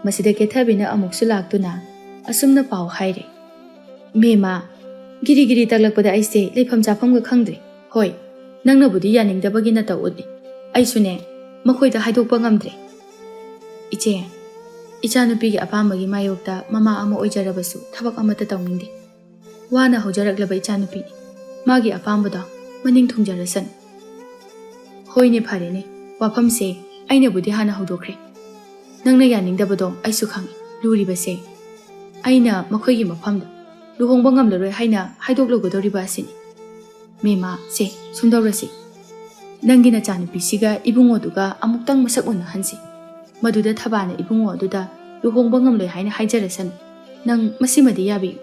ꯃꯁꯤꯗ ꯀꯦꯊꯕꯤꯅ ꯑꯃꯨꯛꯁꯨ ꯂꯥꯛꯇꯨꯅ ꯑꯁꯨꯝꯅ ꯄꯥꯎ ꯍꯥꯏꯔꯦ, "ꯃꯦꯃꯥ, ꯒꯤꯔꯤ ꯒꯤꯔꯤ ꯇꯛꯂꯛꯄꯗ ꯑꯩꯁꯦ ꯂꯩꯐꯝ ꯆꯥꯐꯝꯒ ꯈꯪꯗ꯭ꯔꯦ꯫ ꯍꯣꯏ, ꯅꯪꯅꯕꯨꯗꯤ ꯌꯥꯅꯤꯡꯗꯕꯒꯤ ꯅꯇꯧ ꯎꯠꯂꯤ꯫ ꯑꯩꯁꯨꯅꯦ, ꯃꯈꯣꯏꯗ ꯍꯥꯏꯗꯣꯛꯄ ꯉꯝꯗ꯭ꯔꯦ꯫ ꯏꯆꯦ, ꯏꯆꯥꯅꯨꯄꯤꯒꯤ ꯑꯄꯥꯝꯕꯒꯤ ꯃꯥꯌꯣꯛꯇ ꯃꯃꯥ ꯑꯃ ꯑꯣꯏꯖꯔꯕꯁꯨ ꯊꯕꯛ ꯑꯃꯠꯇ ꯇꯧꯅꯤꯡꯗꯦ꯫ ꯋꯥꯅ ꯍꯧꯖꯔꯛꯂꯕ ꯏꯆꯥꯅꯨꯄꯤꯅꯤ꯫ ꯃꯥꯒꯤ ꯑꯄꯥꯝꯕꯗꯣ ꯃꯅꯤꯡ ꯊꯨꯡꯖꯔꯁꯅꯨ꯫" "ꯍꯣꯏꯅꯦ, ꯐꯔꯦꯅꯦ, ꯋꯥꯐꯝꯁꯦ ꯑꯩꯅꯕꯨꯗꯤ ꯍꯥꯟꯅ ꯍꯧꯗꯣꯛꯈ꯭ꯔꯦ꯫ ꯅꯪꯅ ꯌꯥꯅꯤꯡꯗꯕꯗꯣ ꯑꯩꯁꯨ ꯈꯪꯏ꯫ ꯂꯨꯔꯤꯕꯁꯦ ꯑꯩꯅ ꯃꯈꯣꯏꯒꯤ ꯃꯐꯝꯗ ꯂꯨꯍꯣꯡꯕ ꯉꯝꯂꯔꯣꯏ ꯍꯥꯏꯅ ꯍꯥꯏꯗꯣꯛꯂꯨꯒꯗꯧꯔꯤꯕ ꯑꯁꯤꯅꯤ꯫ ꯃꯦꯃꯥ, ꯁꯦ, ꯁꯨꯝꯗꯧꯔꯁꯤ꯫ "ꯅꯪꯒꯤ ꯅꯆꯥꯅꯨꯄꯤꯁꯤꯒ ꯏꯕꯨꯡꯉꯣꯗꯨꯒ ꯑꯃꯨꯛꯇꯪ ꯃꯁꯛ ꯎꯅꯍꯟꯁꯤ꯫ ꯃꯗꯨꯗ ꯊꯕꯥꯅ ꯏꯕꯨꯡꯉꯣ ꯑꯗꯨꯗ ꯂꯨꯍꯣꯡꯕ ꯉꯝꯂꯣꯏ ꯍꯥꯏꯅ ꯍꯥꯏꯖꯔꯁꯅꯨ꯫ ꯅꯪ ꯃꯁꯤꯃꯗꯤ ꯌꯥꯕꯤꯌꯨ꯫"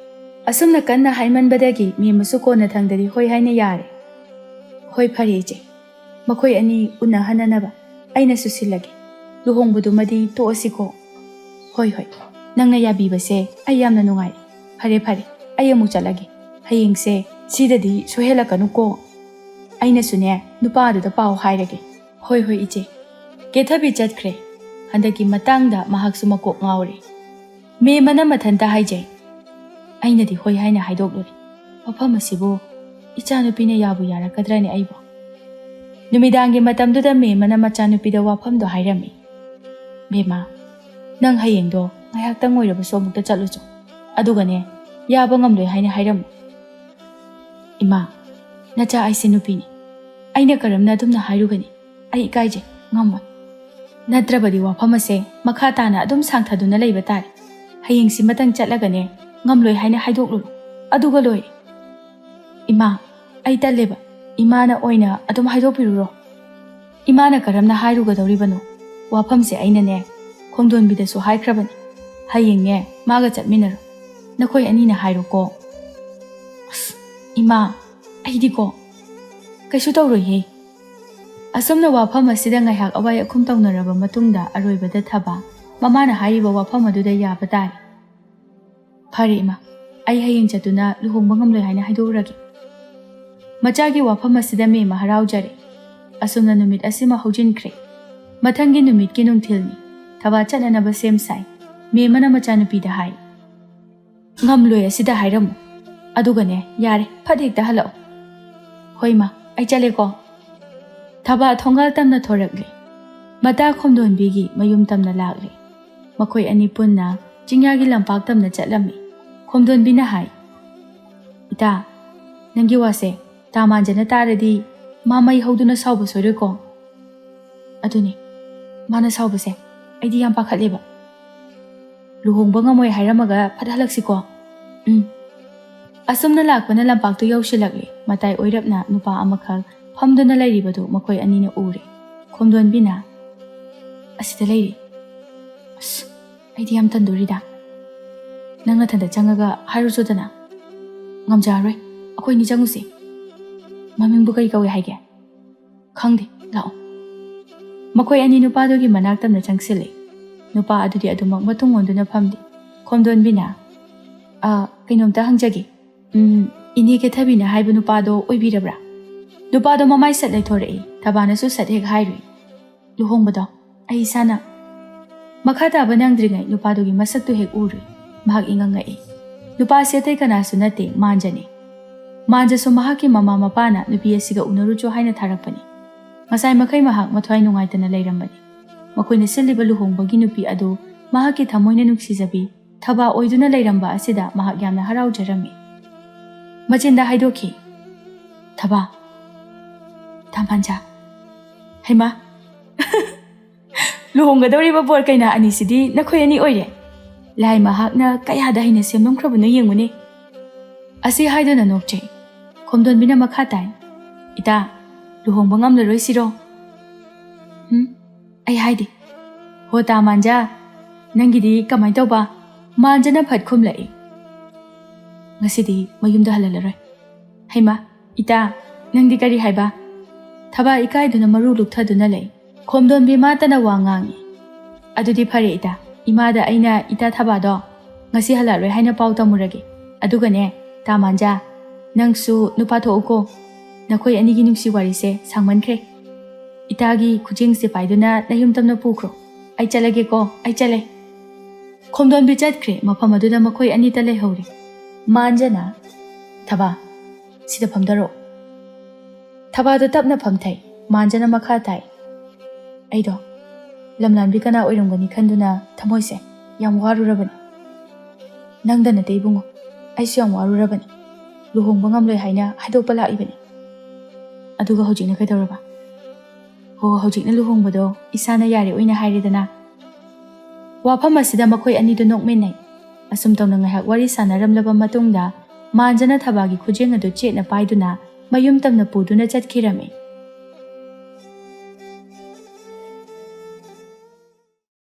ꯑꯁꯨꯝꯅ ꯀꯟꯅ ꯍꯥꯏꯃꯟꯕꯗꯒꯤ ꯃꯦꯝꯃꯁꯨ ꯀꯣꯟꯅꯊꯪꯗꯗꯤ ꯍꯣꯏ ꯍꯥꯏꯅ ꯌꯥꯔꯦ꯫ "ꯍꯣꯏ, ꯐꯔꯦ ꯏꯆꯦ, ꯃꯈꯣꯏ ꯑꯅꯤ ꯎꯅꯍꯟꯅꯅꯕ ꯑꯩꯅꯁꯨ ꯁꯤꯜꯂꯒꯦ꯫ ꯂꯨꯍꯣꯡꯕꯗꯨꯃꯗꯤ ꯇꯣꯛꯑꯁꯤꯀꯣ꯫" "ꯍꯣꯏ, ꯍꯣꯏ, ꯅꯪꯅ ꯌꯥꯕꯤꯕꯁꯦ ꯑꯩ ꯌꯥꯝꯅ ꯅꯨꯡꯉꯥꯏꯔꯦ꯫ ꯐꯔꯦ, ꯐꯔꯦ, ꯑꯩ ꯑꯃꯨꯛ ꯆꯠꯂꯒꯦ꯫ ꯍꯌꯦꯡꯁꯦ ꯁꯤꯗꯗꯤ ꯁꯣꯏꯍꯜꯂꯛꯀꯅꯨꯀꯣ꯫" ꯑꯩꯅꯁꯨꯅꯦ ꯅꯨꯄꯥꯗꯨꯗ ꯄꯥꯎ ꯍꯥꯏꯔꯒꯦ꯫ "ꯍꯣꯏ, ꯍꯣꯏ ꯏꯆꯦ꯫" ꯀꯦꯊꯕꯤ ꯆꯠꯈ꯭ꯔꯦ꯫ ꯍꯟꯗꯛꯀꯤ ꯃꯇꯥꯡꯗ ꯃꯍꯥꯛꯁꯨ ꯃꯀꯣꯛ ꯉꯥꯎꯔꯦ꯫ ꯃꯦꯝꯃꯅ ꯃꯊꯟꯇ ꯍꯥꯏꯖꯩ, "ꯑꯩꯅꯗꯤ ꯍꯣꯏ ꯍꯥꯏꯅ ꯍꯥꯏꯗꯣꯛꯂꯨꯔꯦ꯫ ꯃꯐꯝ ꯑꯁꯤꯕꯨ ꯏꯆꯥꯅꯨꯄꯤꯅ ꯌꯥꯕꯨ ꯌꯥꯔꯛꯀꯗ꯭ꯔꯅꯦ ꯑꯩꯕꯨ?" ꯅꯨꯃꯤꯗꯥꯡꯒꯤ ꯃꯇꯝꯗꯨꯗ ꯃꯦꯝꯃꯅ ꯃꯆꯥꯅꯨꯄꯤꯗ ꯋꯥꯐꯝꯗꯣ ꯍꯥꯏꯔꯝꯃꯤ꯫ "ꯕꯦꯝꯃ, ꯅꯪ ꯍꯌꯦꯡꯗꯣ ꯉꯥꯏꯍꯥꯛꯇꯪ ꯑꯣꯏꯔꯕꯁꯨ ꯑꯃꯨꯛꯇ ꯆꯠꯂꯨꯆꯣ꯫ ꯑꯗꯨꯒꯅꯦ, ꯌꯥꯕ ꯉꯝꯂꯣꯏ ꯍꯥꯏꯅ ꯍꯥꯏꯔꯝꯃꯨ꯫" "ꯏꯃꯥ, ꯅꯆꯥ ꯑꯩꯁꯦ ꯅꯨꯄꯤꯅꯤ꯫ ꯑꯩꯅ ꯀꯔꯝꯅ ꯑꯗꯨꯝꯅ ꯍꯥꯏꯔꯨꯒꯅꯤ? ꯑꯩ ꯏꯀꯥꯏꯖꯩ, ꯉꯝꯃꯣꯏ꯫ ꯅꯠꯇ꯭ꯔꯕꯗꯤ ꯋꯥꯐꯝ ꯑꯁꯦ ꯃꯈꯥ ꯇꯥꯅ ꯑꯗꯨꯝ ꯁꯥꯡꯊꯗꯨꯅ ꯂꯩꯕ ꯇꯥꯔꯦ꯫ ꯍꯌꯦꯡꯁꯤꯃꯇꯪ ꯆꯠꯂꯒꯅꯦ, ꯉꯝꯂꯣꯏ ꯍꯥꯏꯅ ꯍꯥꯏꯗꯣꯛꯂꯨꯔꯣ꯫ ꯑꯗꯨꯒ ꯂꯣꯏꯔꯦ꯫" "ꯏꯃꯥ, ꯑꯩ ꯇꯜꯂꯦꯕ꯫ ꯏꯃꯥꯅ ꯑꯣꯏꯅ ꯑꯗꯨꯝ ꯍꯥꯏꯗꯣꯛꯄꯤꯔꯨꯔꯣ꯫" "ꯏꯃꯥꯅ ꯀꯔꯝꯅ ꯍꯥꯏꯔꯨꯒꯗꯧꯔꯤꯕꯅꯣ? ꯋꯥꯐꯝꯁꯦ ꯑꯩꯅꯅꯦ, ꯈꯣꯡꯗꯣꯟꯕꯤꯗꯁꯨ ꯍꯥꯏꯈ꯭ꯔꯕꯅꯤ꯫ ꯍꯌꯦꯡꯅꯦ, ꯃꯥꯒ ꯆꯠꯃꯤꯟꯅꯔꯣ꯫ ꯅꯈꯣꯏ ꯑꯅꯤꯅ ꯍꯥꯏꯔꯣꯀꯣ꯫" "ꯑꯁ, ꯏꯃꯥ, ꯑꯩꯗꯤꯀꯣ, ꯀꯩꯁꯨ ꯇꯧꯔꯣꯏꯍꯦ꯫" ꯑꯁꯨꯝꯅ ꯋꯥꯐꯝ ꯑꯁꯤꯗ ꯉꯥꯏꯍꯥꯛ ꯑꯋꯥꯏ ꯑꯈꯨꯝ ꯇꯧꯅꯔꯕ ꯃꯇꯨꯡꯗ ꯑꯔꯣꯏꯕꯗ ꯊꯕ ꯃꯃꯥꯅ ꯍꯥꯏꯔꯤꯕ ꯋꯥꯐꯝ ꯑꯗꯨꯗ ꯌꯥꯕ ꯇꯥꯔꯦ꯫ "ꯐꯔꯦ ꯏꯃꯥ, ꯑꯩ ꯍꯌꯦꯡ ꯆꯠꯇꯨꯅ ꯂꯨꯍꯣꯡꯕ ꯉꯝꯂꯣꯏ ꯍꯥꯏꯅ ꯍꯥꯏꯗꯣꯛꯎꯔꯒꯦ꯫" ꯃꯆꯥꯒꯤ ꯋꯥꯐꯝ ꯑꯁꯤꯗ ꯃꯦꯝꯃ ꯍꯔꯥꯎꯖꯔꯦ꯫ ꯑꯁꯨꯝꯅ ꯅꯨꯃꯤꯠ ꯑꯁꯤꯃ ꯍꯧꯖꯤꯟꯈ꯭ꯔꯦ꯫ ꯃꯊꯪꯒꯤ ꯅꯨꯃꯤꯠꯀꯤ ꯅꯨꯡꯊꯤꯜꯅꯤ꯫ ꯊꯕꯥ ꯆꯠꯅꯅꯕ ꯁꯦꯝ ꯁꯥꯏ꯫ ꯃꯦꯝꯃꯅ ꯃꯆꯥꯅꯨꯄꯤꯗ ꯍꯥꯏ, "ꯉꯝꯂꯣꯏ ꯑꯁꯤꯗ ꯍꯥꯏꯔꯝꯃꯨ꯫ ꯑꯗꯨꯒꯅꯦ, ꯌꯥꯔꯦ, ꯐꯠ ꯍꯦꯛꯇ ꯍꯜꯂꯛꯑꯣ꯫" "ꯍꯣꯏ ꯃꯥ, ꯑꯩ ꯆꯠꯂꯦꯀꯣ꯫" ꯊꯕꯥ ꯊꯣꯡꯒꯥꯜ ꯇꯝꯅ ꯊꯣꯔꯛꯂꯦ꯫ ꯃꯇꯥ ꯈꯣꯝꯗꯣꯟꯕꯤꯒꯤ ꯃꯌꯨꯝ ꯇꯝꯅ ꯂꯥꯛꯂꯦ꯫ ꯃꯈꯣꯏ ꯑꯅꯤ ꯄꯨꯟꯅ ꯆꯤꯡꯌꯥꯒꯤ ꯂꯝꯄꯥꯛ ꯇꯝꯅ ꯆꯠꯂꯝꯃꯤ꯫ ꯈꯣꯝꯗꯣꯟꯕꯤꯅ ꯍꯥꯏ, "ꯏꯇꯥ, ꯅꯪꯒꯤ ꯋꯥꯁꯦ ꯇꯥ ꯃꯥꯟꯖꯅ ꯇꯥꯔꯗꯤ ꯃꯥ ꯃꯩ ꯍꯧꯗꯨꯅ ꯁꯥꯎꯕ ꯁꯣꯏꯔꯣꯏꯀꯣ?" "ꯑꯗꯨꯅꯦ, ꯃꯥꯅ ꯁꯥꯎꯕꯁꯦ ꯑꯩꯗꯤ ꯌꯥꯝ ꯄꯥꯈꯠꯂꯦꯕ꯫ ꯂꯨꯍꯣꯡꯕ ꯉꯝꯃꯣꯏ ꯍꯥꯏꯔꯝꯃꯒ ꯐꯠ ꯍꯜꯂꯛꯁꯤꯀꯣ?" "ꯎꯝ꯫" ꯑꯁꯨꯝꯅ ꯂꯥꯛꯄꯅ ꯂꯝꯄꯥꯛꯇꯨ ꯌꯧꯁꯤꯜꯂꯛꯂꯦ꯫ ꯃꯇꯥꯏ ꯑꯣꯏꯔꯞꯅ ꯅꯨꯄꯥ ꯑꯃꯈꯛ ꯐꯝꯗꯨꯅ ꯂꯩꯔꯤꯕꯗꯨ ꯃꯈꯣꯏ ꯑꯅꯤꯅ ꯎꯔꯦ꯫ ꯈꯣꯝꯗꯣꯟꯕꯤꯅ, "ꯑꯁꯤꯗ ꯂꯩꯔꯤ꯫ ꯑꯁ, ꯑꯩꯗꯤ ꯌꯥꯝ ꯇꯟꯗꯣꯔꯤꯗ꯫ ꯅꯪ ꯅꯊꯟꯗ ꯆꯪꯉꯒ ꯍꯥꯏꯔꯨꯆꯣꯗꯅ꯫" "ꯉꯝꯖꯔꯔꯣꯏ, ꯑꯩꯈꯣꯏꯅꯤ ꯆꯪꯉꯨꯁꯦ꯫ ꯃꯃꯤꯡꯕꯨ ꯀꯔꯤ ꯀꯧꯏ ꯍꯥꯏꯒꯦ?" "ꯈꯪꯗꯦ, ꯂꯥꯛꯑꯣ꯫" ꯃꯈꯣꯏ ꯑꯅꯤ ꯅꯨꯄꯥꯗꯨꯒꯤ ꯃꯅꯥꯛ ꯇꯝꯅ ꯆꯪꯁꯤꯜꯂꯦ꯫ ꯅꯨꯄꯥ ꯑꯗꯨꯗꯤ ꯑꯗꯨꯃꯛ ꯃꯇꯨꯡ ꯑꯣꯟꯗꯨꯅ ꯐꯝꯗꯦ꯫ ꯈꯣꯝꯗꯣꯟꯕꯤꯅ, "ꯑ, ꯀꯩꯅꯣꯝꯇ ꯍꯪꯖꯒꯦ꯫ ꯎꯝ, ꯏꯅꯦ ꯀꯦꯊꯕꯤꯅ ꯍꯥꯏꯕ ꯅꯨꯄꯥꯗꯣ ꯑꯣꯏꯕꯤꯔꯕ꯭ꯔꯥ?" ꯅꯨꯄꯥꯗꯣ ꯃꯃꯥꯏ ꯁꯠ ꯂꯩꯊꯣꯔꯛꯏ꯫ ꯊꯕꯥꯅꯁꯨ ꯁꯠ ꯍꯦꯛ ꯍꯥꯏꯔꯨꯏ, "ꯂꯨꯍꯣꯡꯕꯗꯣ ꯑꯩ ꯏꯁꯥꯅ꯫" ꯃꯈꯥ ꯇꯥꯕ ꯅꯪꯗ꯭ꯔꯤꯉꯩ ꯅꯨꯄꯥꯗꯨꯒꯤ ꯃꯁꯛꯇꯨ ꯍꯦꯛ ꯎꯔꯨꯏ꯫ ꯃꯍꯥꯛ ꯏꯉꯛ ꯉꯛꯏ꯫ ꯅꯨꯄꯥꯁꯤ ꯑꯇꯩ ꯀꯅꯥꯁꯨ ꯅꯠꯇꯦ, ꯃꯥꯟꯖꯅꯤ꯫ ꯃꯥꯟꯖꯁꯨ ꯃꯍꯥꯛꯀꯤ ꯃꯃꯥ ꯃꯄꯥꯅ ꯅꯨꯄꯤ ꯑꯁꯤꯒ ꯎꯅꯔꯨꯆꯣ ꯍꯥꯏꯅ ꯊꯥꯔꯛꯄꯅꯤ꯫ ꯉꯁꯥꯏ ꯃꯈꯩ ꯃꯍꯥꯛ ꯃꯊ꯭ꯋꯥꯏ ꯅꯨꯡꯉꯥꯏꯇꯅ ꯂꯩꯔꯝꯕꯅꯤ꯫ ꯃꯈꯣꯏꯅ ꯁꯤꯜꯂꯤꯕ ꯂꯨꯍꯣꯡꯕꯒꯤ ꯅꯨꯄꯤ ꯑꯗꯨ ꯃꯍꯥꯛꯀꯤ ꯊꯃꯣꯏꯅ ꯅꯨꯡꯁꯤꯖꯕꯤ ꯊꯕꯥ ꯑꯣꯏꯗꯨꯅ ꯂꯩꯔꯝꯕ ꯑꯁꯤꯗ ꯃꯍꯥꯛ ꯌꯥꯝꯅ ꯍꯔꯥꯎꯖꯔꯝꯃꯤ꯫ ꯃꯆꯤꯟꯗ ꯍꯥꯏꯗꯣꯛꯈꯤ, "ꯊꯕꯥ, ꯊꯥꯃꯥꯟꯖꯥ, ꯍꯩꯃꯥ, ꯂꯨꯍꯣꯡꯒꯗꯧꯔꯤꯕ ꯕꯣꯔ ꯀꯩꯅꯥ ꯑꯅꯤꯁꯤꯗꯤ ꯅꯈꯣꯏ ꯑꯅꯤ ꯑꯣꯏꯔꯦ꯫ ꯂꯥꯏ ꯃꯍꯥꯛꯅ ꯀꯌꯥꯗ ꯍꯩꯅ ꯁꯦꯝꯂꯝꯈ꯭ꯔꯕꯅꯣ ꯌꯦꯡꯉꯨꯅꯦ꯫" ꯑꯁꯤ ꯍꯥꯏꯗꯨꯅ ꯅꯣꯛꯆꯩ꯫ ꯈꯣꯝꯗꯣꯟꯕꯤꯅ ꯃꯈꯥ ꯇꯥꯏ, "ꯏꯇꯥ, ꯂꯨꯍꯣꯡꯕ ꯉꯝꯂꯔꯣꯏꯁꯤꯔꯣ?" "ꯍꯨꯝ, ꯑꯩ ꯍꯥꯏꯗꯦ꯫" "ꯍꯣ ꯇꯥ ꯃꯥꯟꯖꯥ, ꯅꯪꯒꯤꯗꯤ ꯀꯃꯥꯏ ꯇꯧꯕ?" ꯃꯥꯟꯖꯅ ꯐꯠ ꯈꯨꯝꯂꯛꯏ, "ꯉꯁꯤꯗꯤ ꯃꯌꯨꯝꯗ ꯍꯜꯍꯜꯂꯔꯣꯏ꯫" "ꯍꯩꯃꯥ, ꯏꯇꯥ, ꯅꯪꯗꯤ ꯀꯔꯤ ꯍꯥꯏꯕ?" ꯊꯕꯥ ꯏꯀꯥꯏꯗꯨꯅ ꯃꯔꯨ ꯂꯨꯛꯊꯗꯨꯅ ꯂꯩ꯫ ꯈꯣꯝꯗꯣꯟꯕꯤ ꯃꯥꯇꯅ ꯋꯥ ꯉꯥꯡꯏ꯫ "ꯑꯗꯨꯗꯤ ꯐꯔꯦ ꯏꯇꯥ, ꯏꯃꯥꯗ ꯑꯩꯅ ꯏꯇꯥ ꯊꯕꯥꯗꯣ ꯉꯁꯤ ꯍꯜꯂꯛꯂꯣꯏ ꯍꯥꯏꯅ ꯄꯥꯎ ꯇꯝꯃꯨꯔꯒꯦ꯫ ꯑꯗꯨꯒꯅꯦ, ꯇꯥ ꯃꯥꯟꯖꯥ, ꯅꯪꯁꯨ ꯅꯨꯄꯥ ꯊꯣꯛꯎꯀꯣ꯫ ꯅꯈꯣꯏ ꯑꯅꯤꯒꯤ ꯅꯨꯡꯁꯤ ꯋꯥꯔꯤꯁꯦ ꯁꯥꯡꯃꯟꯈ꯭ꯔꯦ꯫ ꯏꯇꯥꯒꯤ ꯈꯨꯖꯤꯡꯁꯦ ꯄꯥꯏꯗꯨꯅ ꯅꯌꯨꯝ ꯇꯝꯅ ꯄꯨꯈ꯭ꯔꯣ꯫ ꯑꯩ ꯆꯠꯂꯒꯦꯀꯣ, ꯑꯩ ꯆꯠꯂꯦ꯫" ꯈꯣꯝꯗꯣꯟꯕꯤ ꯆꯠꯈ꯭ꯔꯦ꯫ ꯃꯐꯝ ꯑꯗꯨꯗ ꯃꯈꯣꯏ ꯑꯅꯤꯇ ꯂꯩꯍꯧꯔꯦ꯫ ꯃꯥꯟꯖꯅ, "ꯊꯕꯥ, ꯁꯤꯗ ꯐꯝꯊꯔꯛꯑꯣ꯫" ꯊꯕꯥꯗꯣ ꯇꯞꯅ ꯐꯝꯊꯩ꯫ ꯃꯥꯟꯖꯅ ꯃꯈꯥ ꯇꯥꯏ, "ꯑꯩꯗꯣ ꯂꯝꯂꯥꯟꯕꯤ ꯀꯅꯥ ꯑꯣꯏꯔꯝꯒꯅꯤ ꯈꯟꯗꯨꯅ ꯊꯃꯣꯏꯁꯦ ꯌꯥꯝ ꯋꯥꯔꯨꯔꯕꯅꯤ꯫ ꯅꯪꯗ ꯅꯠꯇꯦ ꯏꯕꯨꯡꯉꯣ, ꯑꯩꯁꯨ ꯌꯥꯝ ꯋꯥꯔꯨꯔꯕꯅꯤ꯫ ꯂꯨꯍꯣꯡꯕ ꯉꯝꯂꯣꯏ ꯍꯥꯏꯅ ꯍꯥꯏꯗꯣꯛꯄ ꯂꯥꯛꯏꯕꯅꯤ꯫ ꯑꯗꯨꯒ ꯍꯧꯖꯤꯛꯅ ꯀꯩꯗꯧꯔꯕ?" "ꯍꯣ, ꯍꯧꯖꯤꯛꯅ ꯂꯨꯍꯣꯡꯕꯗꯣ ꯏꯁꯥꯅ ꯌꯥꯔꯦ ꯑꯣꯏꯅ ꯍꯥꯏꯔꯦꯗꯅ꯫" ꯋꯥꯐꯝ ꯑꯁꯤꯗ ꯃꯈꯣꯏ ꯑꯅꯤꯗꯨ ꯅꯣꯛꯃꯤꯟꯅꯩ꯫ ꯑꯁꯨꯝ ꯇꯧꯅ ꯉꯥꯏꯍꯥꯛ ꯋꯥꯔꯤ ꯁꯥꯟꯅꯔꯝꯂꯕ ꯃꯇꯨꯡꯗ ꯃꯥꯟꯖꯅ ꯊꯕꯥꯒꯤ ꯈꯨꯖꯦꯡ ꯑꯗꯨ ꯆꯦꯠꯅ ꯄꯥꯏꯗꯨꯅ ꯃꯌꯨꯝ ꯇꯝꯅ ꯄꯨꯗꯨꯅ ꯆꯠꯈꯤꯔꯝꯃꯤ꯫